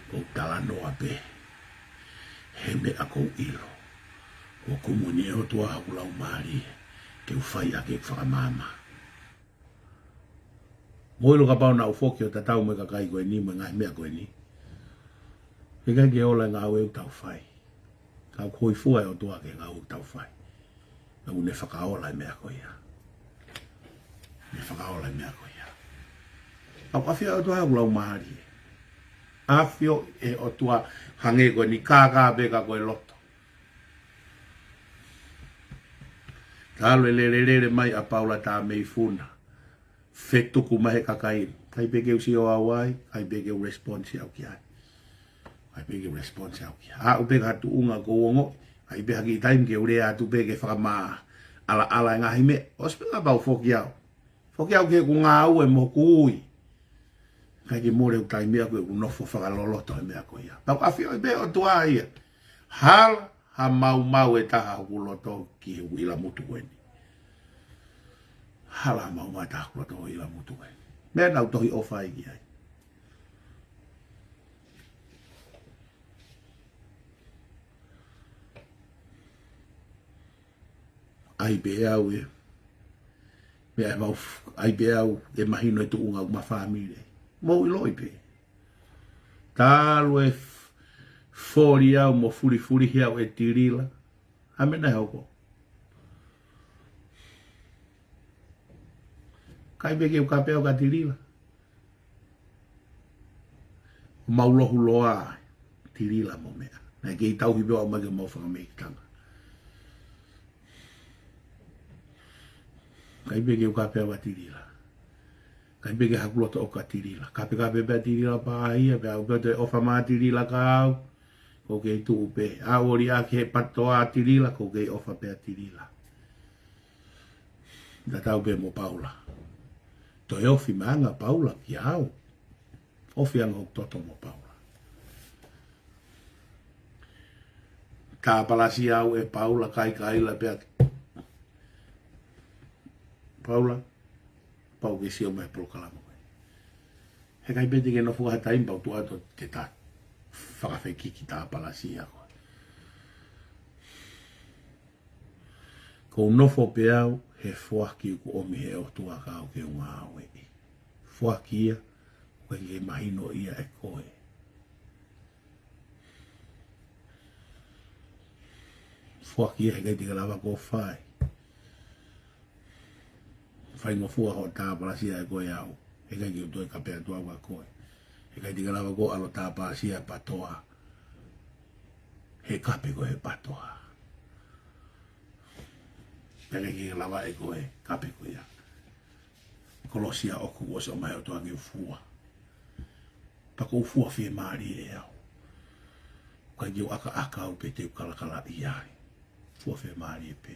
ʻOku ou talanoa pē he meʻa ʻoku ou ʻilo. ʻOku kumuni ʻe he ʻOtua hoku laumālie ke u fai ʻaki ʻeku fakamaama. Mou ʻilo kapau naʻa ku foki ʻo tatau mo e kakai ko eni mo e ngaahi meʻa ko eni, heʻikai ke ola e ngāue ʻoku tau fai. Ka ʻoku hōifua e ʻOtua ki he ngāue ʻoku tau fai. Ka ʻoku ne fakaola e meʻa ko ia. Ne fakaola e meʻa ko ia. Ka ʻoku ʻafio e ʻOtua hoku laumālie. ʻAfioʻi e ʻOtua hangē ko eni, kākā pē ka ko e loto. Talu e lelelele mai ʻa Paula Tameifuna, fetuku mai he kakai, ʻikai pē ke u sio au ai, ʻikai pē ke u response au ki ai. ʻIkai pē ke u response au ki ai. Aʻu pē ki ha tuʻunga ʻoku ou ongoʻi ai pē ha kiʻi taimi ke u lea atu pē ke fakamaʻalaʻala e ngaahi meʻa. ʻOsi pē kapau foki au. Foki au ki heʻeku ngāue mo hoku ui. ʻIkai ke mole ʻeku taimi ʻaʻaku ʻeku nofo fakaloloto he meʻa ko ia. Ka ʻoku ʻafioʻi pē ʻOtua ia. Hala ha maumau ʻe taha hoku loto ki he ʻilamutu ko eni. Hala ha maumau ʻe taha hoku loto ʻilamutu ko eni. Meʻa naʻa ku tohi ʻofa ai ki ai. ʻAi pē au e meʻa ʻe mau f-, ʻai pē au e mahino e tuʻunga ʻoku ma fāmili. Mou ʻiloʻi pē. Talu e f-, foli au mo fulifulihi au ʻe Tilila. ʻA e meʻa naʻe hoko. ʻIkai pē ke u kape au kia Tilila. Mau lohu loa, Tilila mo meʻa. Naʻe kei tauhi pē ʻo aʻu mai ke mau fakameʻitanga. ʻIkai pē ke u kape au kia Tilila. ʻIkai pē ke haku loto ʻoʻoku kia Tilila. Kapekape pē ʻa Tilila pea ʻai ia, pea u pē toe ʻofa mai ʻa Tilila kia au. Ko u kei tuʻu pē. ʻAlu ʻo liʻaki he PTOA ʻa Tilila, ko u kei ʻofa pē ʻia Tilila. Tatau pē mo Paula. Toe ofi mai ange ʻa Paula kia au. Ofi ange hoku toto mo Paula. Tāpalasia au ʻe Paula, kaikaila pē ʻa Paula, pau ke sio mai polokalama ko ē. Heʻikai pē te ke nofo ha taimi pea u tuʻu atu ʻo te ta fakafekiki tāpalasia koe. Ko u nofo pē au he foaki ʻoku ʻomi he ʻOtua kia au ke u ngāueʻi. Foaki ia, ʻoku ʻikai ke mahino ia ʻe koe. Foaki ia heʻikai te ke lava koe ʻo fai. Faingofua hoʻo tāpalasia ʻe koe au. Heʻikai ke u toe kape atu au kia koe. Heʻikai te ke lava koe ʻo ʻalu ʻo tāpalasia ʻa e PTOA. He kape koe he PTOA. Pea ʻikai ke lava ʻe koe, kape koe ia. Kolosi ʻoʻoku ʻosi ʻomai ʻe he ʻOtua ke u fua. Pea ko u fua fiemālie ʻe au. ʻIkai ke u ʻakaʻaka au pe te u kalakalaʻi ai. Fua fiemālie pē.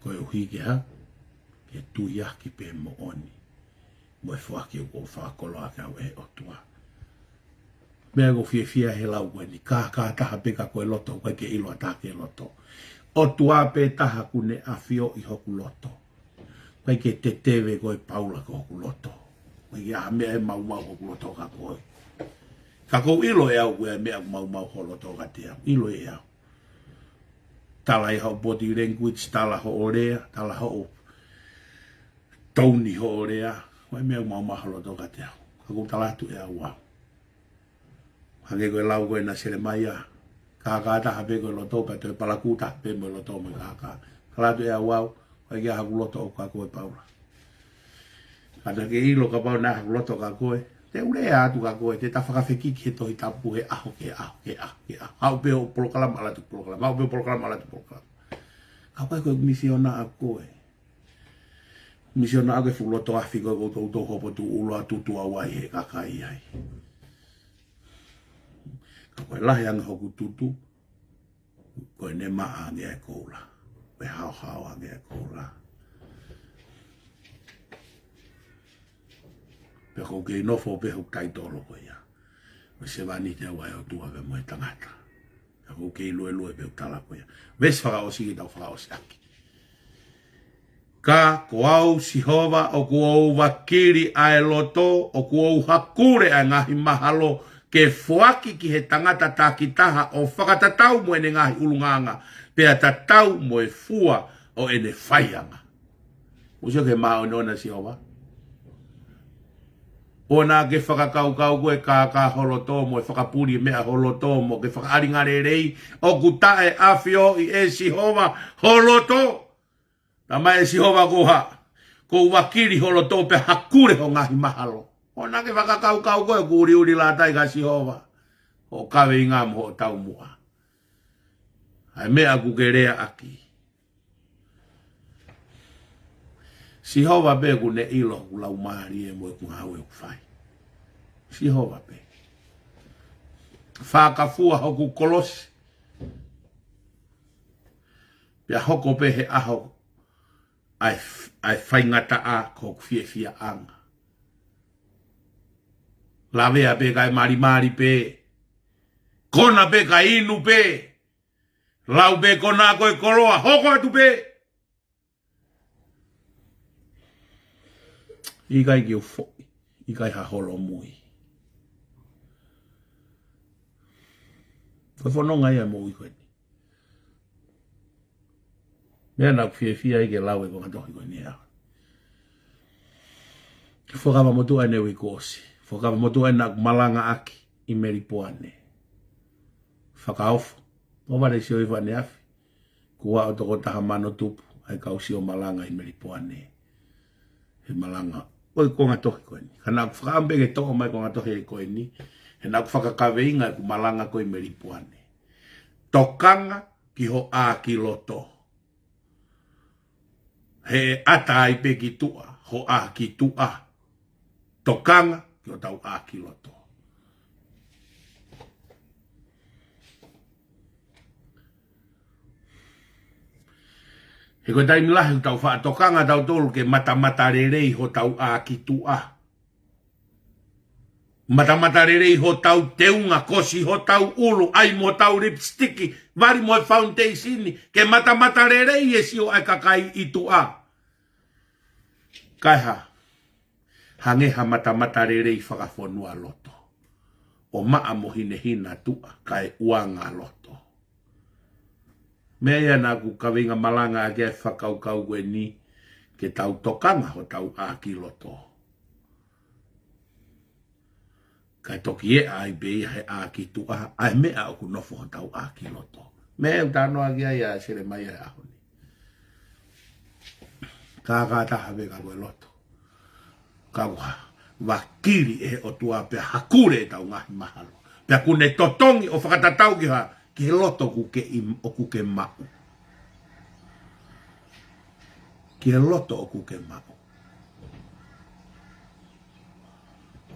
Koeʻuhi ke hā? Ke tuiaki pē moʻoni. Mo e foaki ʻoku fakakoloa kia au ʻe he ʻOtua. Meʻa ʻoku ou fiefia he lau ko eni, kākā taha pē ka ko e loto, ʻikai ke ʻilo ʻe ha taha ki he loto. ʻOtua pē taha ʻoku ne ʻafioʻi hoku loto. ʻIkai ke teteve koe Paula ki hoku loto. ʻIkai ke ʻi ai ha meʻa ʻe maumau hoku loto kia koe. Ka ʻoku ou ʻilo ʻe au ʻoku ʻi ai e meʻa ʻoku maumau ho loto kiate au. ʻIlo ʻe au. Tala ʻi hoʻo body language, tala hoʻo lea, tala hoʻo tone hoʻo lea. ʻOku ʻi ai e meʻa ʻoku maumau ho loto kiate au. Ka ʻoku ou tala atu ʻe au au. Hangē ko e lau ko ena ʻa Selemaia. Kākā taha pē ko e loto pea toe palakū taha pē mo e loto mo e kākā. Tala atu ʻe au au, ʻikai ke ʻi ai haku loto ʻoʻoku kia koe Paula. Ka te ke ʻilo kapau naʻe ʻi ai haku loto kia koe. Te u lea atu kia koe, te ta fakafekiki he Tohi Tapu he ʻaho ki he ʻaho, ki he ʻaho, ki he ʻaho. Haʻu pē hoʻo polokalama ʻalu atu polokalama, haʻu pē hoʻo polokalama ʻalu atu polokalama. Ka ʻoku ʻikai ko e misiona ʻa koe. Misiona ʻa koe fuʻu loto afi ko ē ʻoku toutou hopo tuʻuloa tutu au ai he kakai ai. Ka ko e lahi ange hoku tutu, ko e nemaʻa ange ʻa e koula. Ko e haohaoa ange ʻa e koula. Pea ʻoku ou kei nofo pē hoku taitolo ko ia. Ko e sevāniti au ʻa e ʻOtua pea mo e tangata. Pea ʻoku ou kei luelue pē hoku tala ko ia. Veesi fakaʻosi ke tau fakaʻosi ʻaki. Ka ko au Sihova ʻoku ou vakili ʻa e loto, ʻoku ou hakule ʻa e ngaahi mahalo, ke foaki ki he tangata takitaha ʻo fakatatau mo ʻene ngaahi ʻulungaanga, pea tatau mo e fua ʻo ʻene faianga. Mou sio ki he māʻoniʻoni ʻa Sihova. ʻOua naʻa ke fakakaukau ko e kākā ho loto mo e fakapuli meʻa ho loto mo ke fakaʻalinga lelei, ʻoku taʻeʻafioʻi ʻe Sihova ho loto. Talamai ʻe Sihova ko ha, ʻoku ou vakili ho loto pea hakule ho ngaahi mahalo. ʻOua naʻa ke fakakaukau ko e ʻoku uliuli lata ai kia Sihova hoʻo kaveinga mo hoʻo taumuʻa. ʻA e meʻa ʻoku ke lea ʻaki. Sihova pē ʻoku ne ʻilo hoku laumālie mo ʻeku ngāue ʻoku fai. Sihova pē. Fakafua hoku kolosi. Pea hoko pē he ʻaho ʻa e f-, ʻa e faingataʻa ko hoku fiefiaʻanga. Lavea pē kae malimali pē. Kona pē kae inu pē. Lau pē kona ko e koloa, hoko atu pē. ʻIkai ke u foʻi, ʻikai ha holomui. Ko e fononga ia ʻo e moʻui ko eni. Meʻa naʻa ku fiefia ai ke lau e konga tohi ko eni ia. Fuakava motuʻa ʻeni ʻo e uike kuo ʻosi. Fuakava motuʻa ʻeni naʻa ku malangaʻaki ʻi Melipoane. Fakaofo. ʻO vale sio ʻi fane afi. Kuo aʻu toko taha mano tupu ʻa e kau sio malanga ʻi Melipoane. He malanga ʻo e konga tohi ko eni. Ka naʻá ku fakaʻamu pē ke toʻo mai e konga tohi ko eni, he naʻá ku fakakaveinga ʻeku malanga ko ē mei Lipoane. Tokanga ki ho ʻāki loto. He ʻe ʻata ai pē ki tuʻa ho ʻāki tuʻa. Tokanga ki hotau ʻāki loto. He ko e taimi lahi ʻoku tau faʻa tokanga tautolu ke matamatalelei hotau ʻāki tuʻa. Matamatalelei hotau teunga, kosi hotau ʻulu, ʻai mo hotau lipsitiki, vali mo e foundation, ke matamatalelei e sio ʻa e kakai ʻi tuʻa. Kae hā, hangē ha matamatalelei fakafonualoto. ʻO maʻa mo hinehina tuʻa, kae ʻuanga loto. Meʻa ia naʻá ku kaveinga malanga ʻaki ʻa e fakakaukau ko eni, ke tau tokanga hotau ʻāki loto. Kae toki ʻeʻa ai pē ia he ʻāki tuʻa, ʻa e meʻa ʻoku nofo hotau ʻāki loto. Meʻa ʻoku talanoa ki ai ʻa Selemaia he ʻaho ni. Kākā taha pē ka ko e loto. Ka ua, vakili ʻe he ʻOtua pea hakule ʻetau ngaahi mahalo. Pea ʻoku ne totongi ʻo fakatatau ki ha, ki he loto ʻoku ke im-, ʻoku ke maʻu. Ki he loto ʻoku ke maʻu.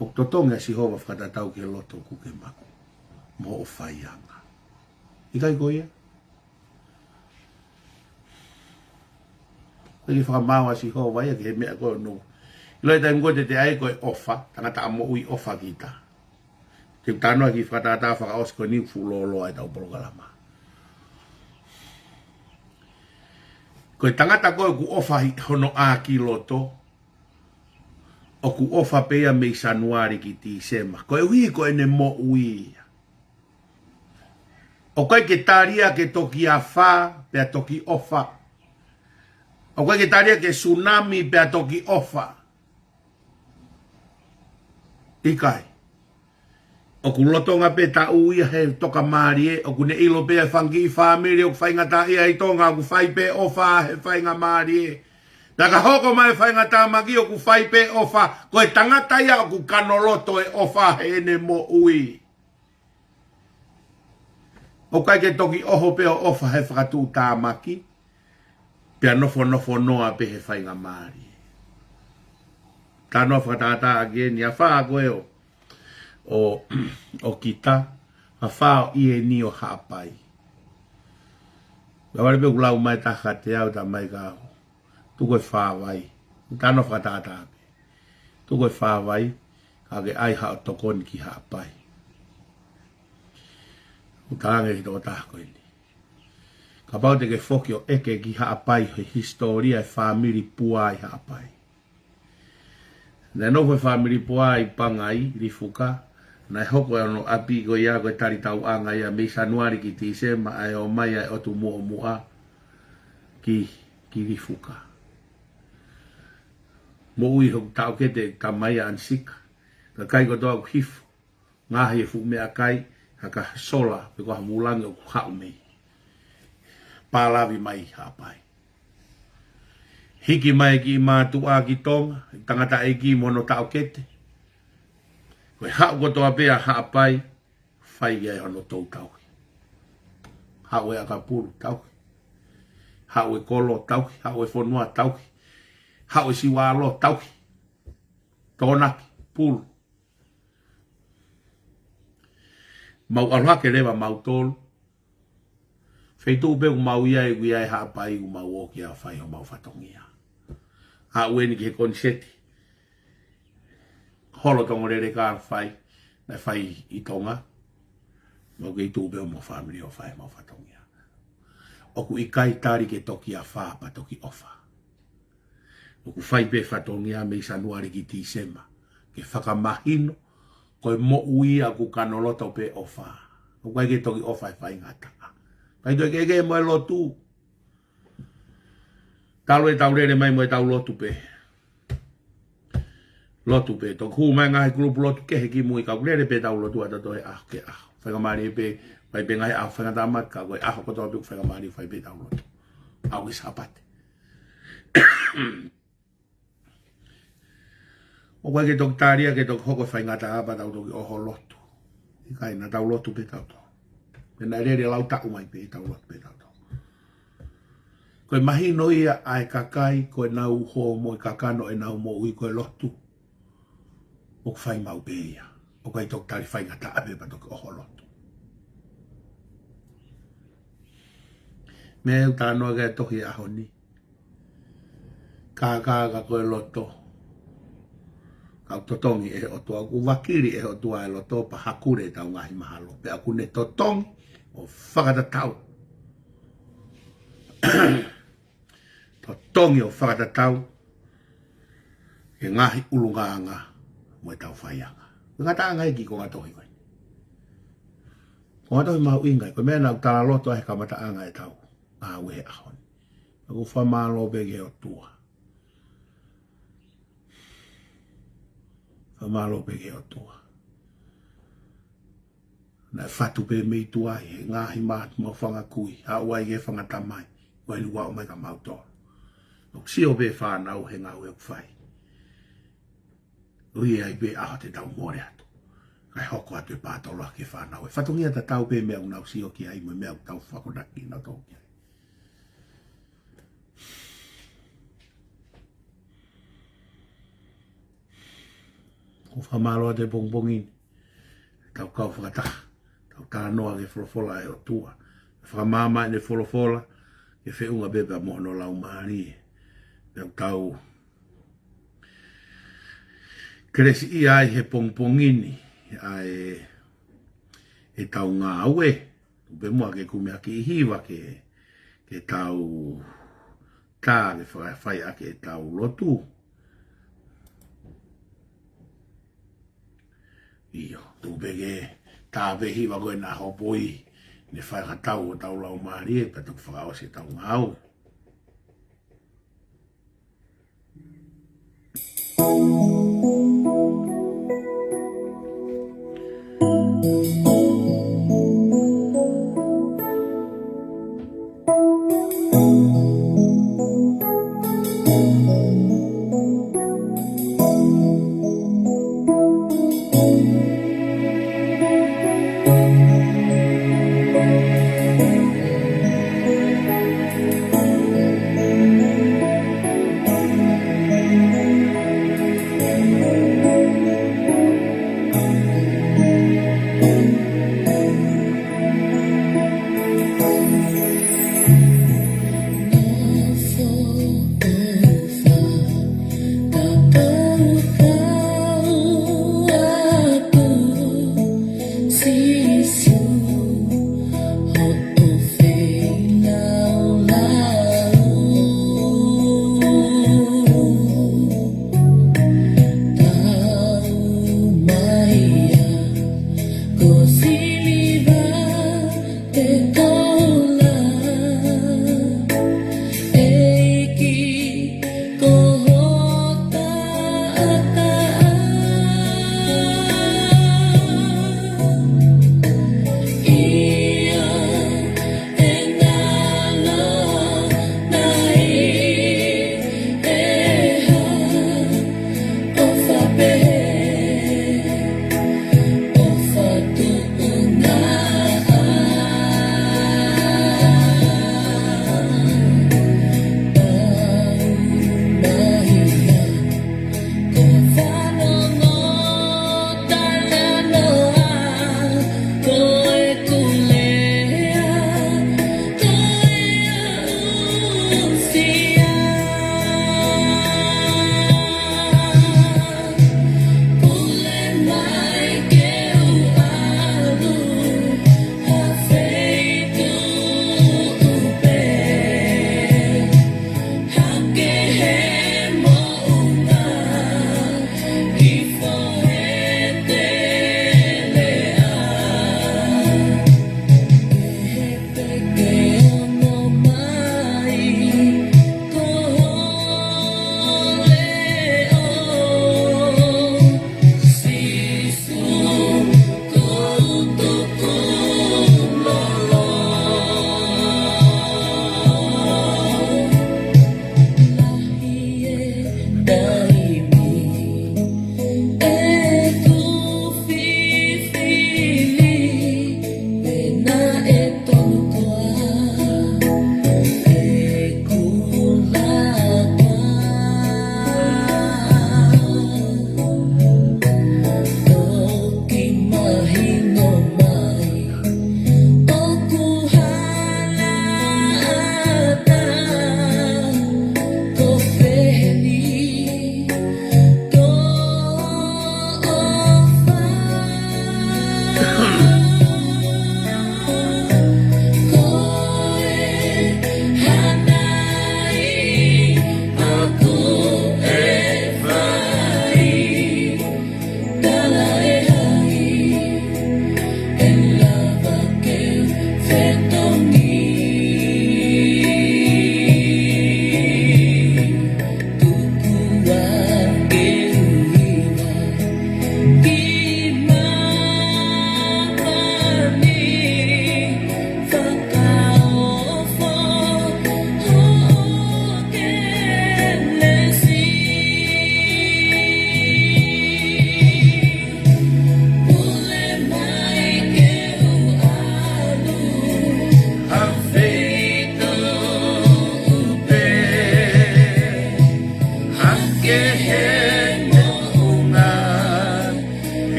ʻOku totongi ʻa Sihova fakatatau ki he loto ʻoku ke maʻu. Mo hoʻo faianga. ʻIkai ko ia? Ko e fakamaau ʻa Sihova ia ki he meʻa ko ē ʻoku. ʻIlo e taimi ko ē te te ʻai ko e ʻofa, tangata ʻa moʻui ʻofa kita. Te u talanoa ki he fakatātā fakaʻosi ko eni ʻoku fuʻu lōloa ʻetau polokalama. Ko e tangata ko ē ʻoku ʻofa ʻi hono ʻāki loto, ʻoku ʻofa pē ia mei Sānuali ki Tīsema. Koeʻuhi ko ʻene moʻui ia. ʻOku ʻikai ke tali ia ke toki afā, pea toki ʻofa. ʻOku ʻikai ke tali ia ke tsunami, pea toki ʻofa. ʻIkai. ʻOku lolotonga pē taʻu ia he tokamālie, ʻoku ne ʻilo pē ʻa e fanga kiʻi fāmili ʻoku faingataʻaʻia ʻi Tonga, ʻoku fai pē ʻofa he faingamālie. Pea ka hoko mai e faingatāmaki ʻoku fai pē ʻofa, ko e tangata ia ʻoku kanoloto e ʻofa heʻene moʻui. ʻOku ʻikai ke toki ʻoho pē ʻo ʻofa he fakatuʻutāmaki, pea nofonofo noa pē he faingamālie. Talanoa fakatātā ʻaki eni ʻa e afā ko ē ʻo, ʻo, ʻo kita, afā ʻo ʻIeni ʻo Haʻapai. Pea vale pē ʻoku lau mai taha kiate au, tā mai ka tuku e fāvai. Talanoa fakatātā pē. Tuku e fāvai, ka ke ʻai haʻo tokoni ki Haʻapai. ʻOku talaange ki he tokotaha ko eni. Kapau te ke foki ʻo ʻeke ki Haʻapai he hisitōlia e fāmili Pua ʻi Haʻapai. Naʻe nofo e fāmili Pua ʻi Pangai, Lifuka, naʻe hoko e ono ʻapi ko ia ko e talitauʻanga ia mei Sānuali ki Tīsema ʻa e ō mai ʻa e ʻotu muʻomuʻa ki, ki Lifuka. Moʻui hoku taʻokete tamai ʻa Anisika. Kakai kotoa ʻoku hifo. Ngaohi e fuʻu meʻakai, haka sola, pe ko ha vūlangi ʻoku haʻu mei. Pālavi mai Haʻapai. Hiki mai e kiʻi mātuʻa ki Tonga, tangataʻeiki mo hono taʻokete. Ko e haʻu kotoa pē ʻa Haʻapai, fai ai hono tou tauhi. Haʻu e ʻakapulu tauhi. Haʻu e kolo tauhi, haʻu e fonua tauhi. Haʻu e siualo tauhi. Tokonaki, pulu. Mau ʻalu hake leva mautolu. Feituʻu pē ʻoku mau ʻi ai, ʻoku ʻi ai Haʻapai, ʻoku mau ō ki ai ʻo fai homau fatongia. Aʻu eni ki he koniseti. Holo Tongolele ka fai, naʻe fai ʻi Tonga. Mau kei tuʻu pē mo e fāmili ʻo fai homau fatongia. ʻOku ʻikai tali ke toki afā pea toki ʻofa. ʻOku fai pē fatongia mei Sānuali ki Tīsema. Ke fakamahino, ko e moʻui ʻoku kanoloto pē ʻofa. ʻOku ʻikai ke toki ʻofa e faingataʻa. Pea ʻi he toe kehekehe mo e lotu. Talu ʻetau lele mai mo ʻetau lotu pē. Lotu pē. Toki hū mai ngaahi kulupu lotu kehe ki mui ka ʻoku lele pē ʻetau lotu ʻatautolu he ʻaho ki he ʻaho. Faingamālie pē, fai pē ngaahi ʻaho faingatāmaki ka ko e ʻaho kotoa pē ʻoku faingamālie fai pē ʻetau lotu. Aʻu ki Sāpate. ʻOku ʻikai ke toki tali ia ke toki hoko e faingataʻa pea tau toki ʻoho lotu. ʻIkai, naʻa tau lotu pē tautolu. Pea naʻe lele lau taʻu mai pē, tau lotu pē tautolu. Ko e mahino ia ʻa e kakai, ko ʻenau hō mo e kakano ʻenau moʻui ko e lotu. ʻOku fai maʻu pē ia. ʻOku ʻikai toki tali faingataʻa pē pea toki ʻoho lotu. Meʻa ʻoku talanoa ki ai e tohi he ʻaho ni. Kākā ka ko e loto. Ka ʻoku totongi ʻe he ʻOtua, ʻoku vakili ʻe he ʻOtua e loto pea hakule ʻetau ngaahi mahalo. Pea ʻoku ne totongi ʻo fakatatau. Totongi ʻo fakatatau e ngaahi ʻulungaanga mo ʻetau faianga. Ko e ngataʻanga ʻeiki ko e ngaahi tohi ko eni. Ko e ngaahi tohi mahuʻinga, ko e meʻa naʻa ku talaloto ai he kamataʻanga ʻetau ngāue he ʻaho ni. ʻOku ou fakamālō pē ki he ʻOtua. Fakamālō pē ki he ʻOtua. Naʻe fatu pē mei tuai he ngaahi mātuʻa mo e fanga kui, aʻu ai ki he fanga tamai, ʻo ʻiloa mai kia mautolu. ʻOku sio pē fānau he ngāue ʻoku fai. ʻOku ʻi ai pē ʻaho te tau mole atu. Kae hoko atu e pātoloaki e fānau. ʻE fatongia tatau pē meʻa ʻoku nau sio ki ai mo e meʻa ʻoku tau fakonaki nautolu ki ai. ʻOku ou fakamālō atu he pongipongi ni. Tau kau fakataha. Tau talanoa ki he folofola ʻa e ʻOtua. Fakamaama ʻene folofola. Ke feʻunga pē pea mo hono laumālie. Pea tau kelesiʻia ai he pongipongi ni. ʻA e, ʻetau ngāue. Tuku pē muʻa ke kumi ʻaki e hiva ke, ke tau tā ke fai, fai ʻaki ʻetau lotu. ʻIo, tuku pē ke tā pē hiva ko ē naʻa hopoi, ne fai ha tau ʻo tau laumālie, pea toki fakaʻosi ʻetau ngāue.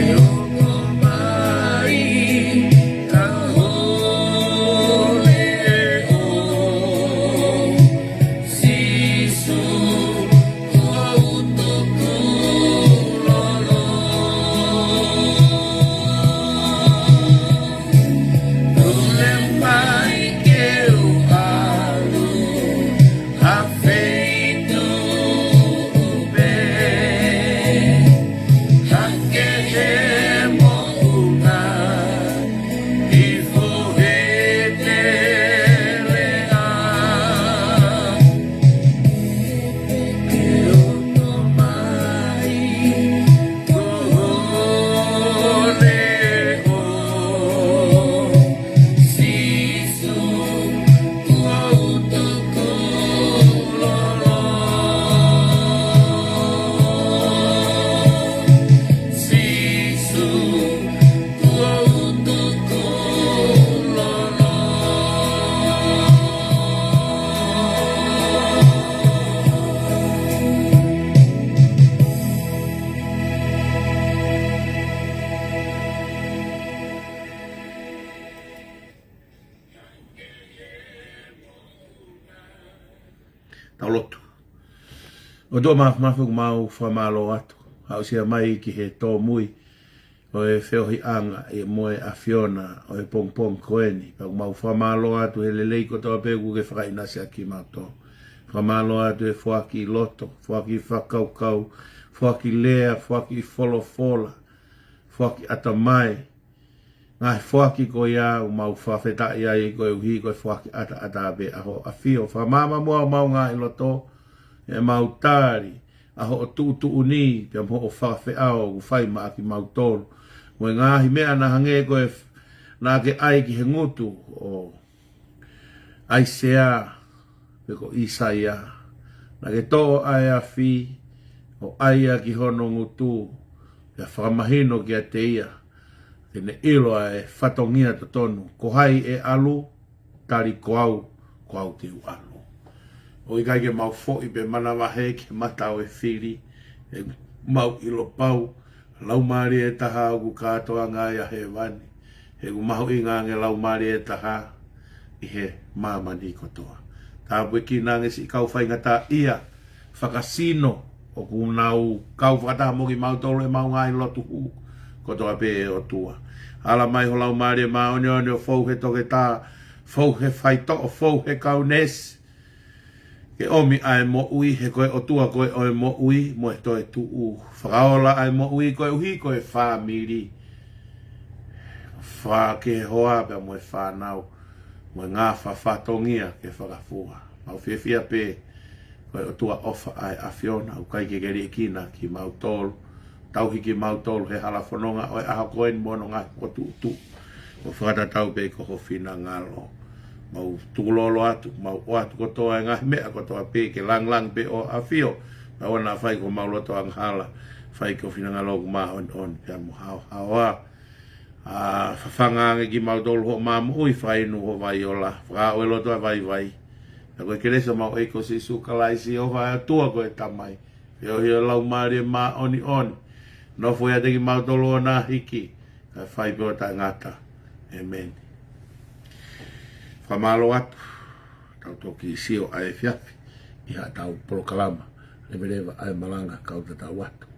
Ke ongo mai ka hole ʻo Sīsū, ko au tukulolo. Tule mai ke u ʻalu ha feituʻu pē, hake he moʻunga ʻi Foheteleʻa. Ke ongo mai ko hole ʻo Sīsū, ko au tukulolo. Sīsū, ko au tukulolo. Tau lotu. ʻOtua Māfimafi, ʻoku mau fakamālō atu. Aʻusia mai ki he tōmui ʻo e feohiʻanga ʻi mo e ʻAfiona ʻo e pongipongi ko eni. Pea ʻoku mau fakamālō atu he lelei kotoa pē kuo ke fakaʻinasi ʻaki kimautolu. Fakamālō atu he foaki loto, foaki fakakaukau, foaki lea, foaki folofola, foaki ʻatamai. Ngaahi foaki ko ia ʻoku mau fakafetaʻi ai koeʻuhi ko e foaki ʻataʻatā pē ʻa hoʻo ʻAfio. Fakamaama muʻa homau ngaahi loto, ʻemau tali ʻa hoʻo tuʻutuʻuni pea mo hoʻo fakafeʻao ʻoku fai maʻa kimautolu. Mo e ngaahi meʻa naʻe hangē ko e f-, naʻa ke ʻai ki he ngutu ʻo ʻAisea, pe ko ʻIsaia. Naʻa ke toʻo ʻa e afi ʻo ʻai ia ki hono ngutu, pea fakamahino kiate ia, ke ne ʻilo ʻa e fatongia totonu. Ko hai ʻe ʻalu? Tali ko au, ko au te u ʻalu. ʻOku ʻikai ke mau foʻi pe manavahē ki he mata ʻo e fili, he ʻoku mau ʻilo pau Laumālie ʻe taha ʻoku kātoanga ai ʻa hēvani. He ʻoku mahuʻinga ange Laumālie ʻe taha ʻi he māmani kotoa. Tāpuekina ange siʻi kau faingataʻaʻia fakasino ʻoku nau kau fakataha mo kimautolu ʻemau ngaahi lotu hū kotoa pē, ʻe ʻOtua. Ala mai ho Laumālie Māʻoniʻoni ʻo fou he toketā, fou he faitoʻo, fou he kau neesi, ke ʻomi ʻa e moʻui, he ko e ʻOtua koe ʻo e moʻui mo e toetuʻu. Fakaola ʻa e moʻui koeʻuhi ko e fāmili, fā ke hoa pea mo e fānau, mo e ngafa fatongia ke fakafua. Mau fiefia pē ko e ʻOtua ʻofa ʻa e ʻAfiona, ʻoku ʻikai ke ke liʻekina kimautolu. Tauhi kimautolu he hala fononga ʻo e ʻaho ko eni mo hono ngaahi fokotuʻutuʻu. ʻO fakatatau pē ko ho finangalo. Mau tukulolo atu, mau ʻoatu kotoa e ngaahi meʻa kotoa pē ke langilangi pē ʻo ʻAfio. Mau ʻoua naʻa fai ko homau loto angahala, fai ko ho finangalo ʻoku māʻoniʻoni pea mo haohaoa. ʻA, fafanga ange kimautolu hoʻo mā moʻui, fakainu ho vai ola, fakaaʻu e loto ʻa e vaivai. Pea ko e kelesi ʻa homau ʻEiki ko Sīsū Kalaisi, ʻofa ʻa e ʻOtua ko e Tamai, feohi ʻa e Laumālie Māʻoniʻoni, nofo ʻiate kimautolu ʻo na hiki, kae fai pē ʻo taʻengata. ʻĒmeni. Fakamālō atu, tau toki sio ʻa e efiafi ʻi haʻatau polokalama, Leveleva ʻa e Malanga, kau tatau atu.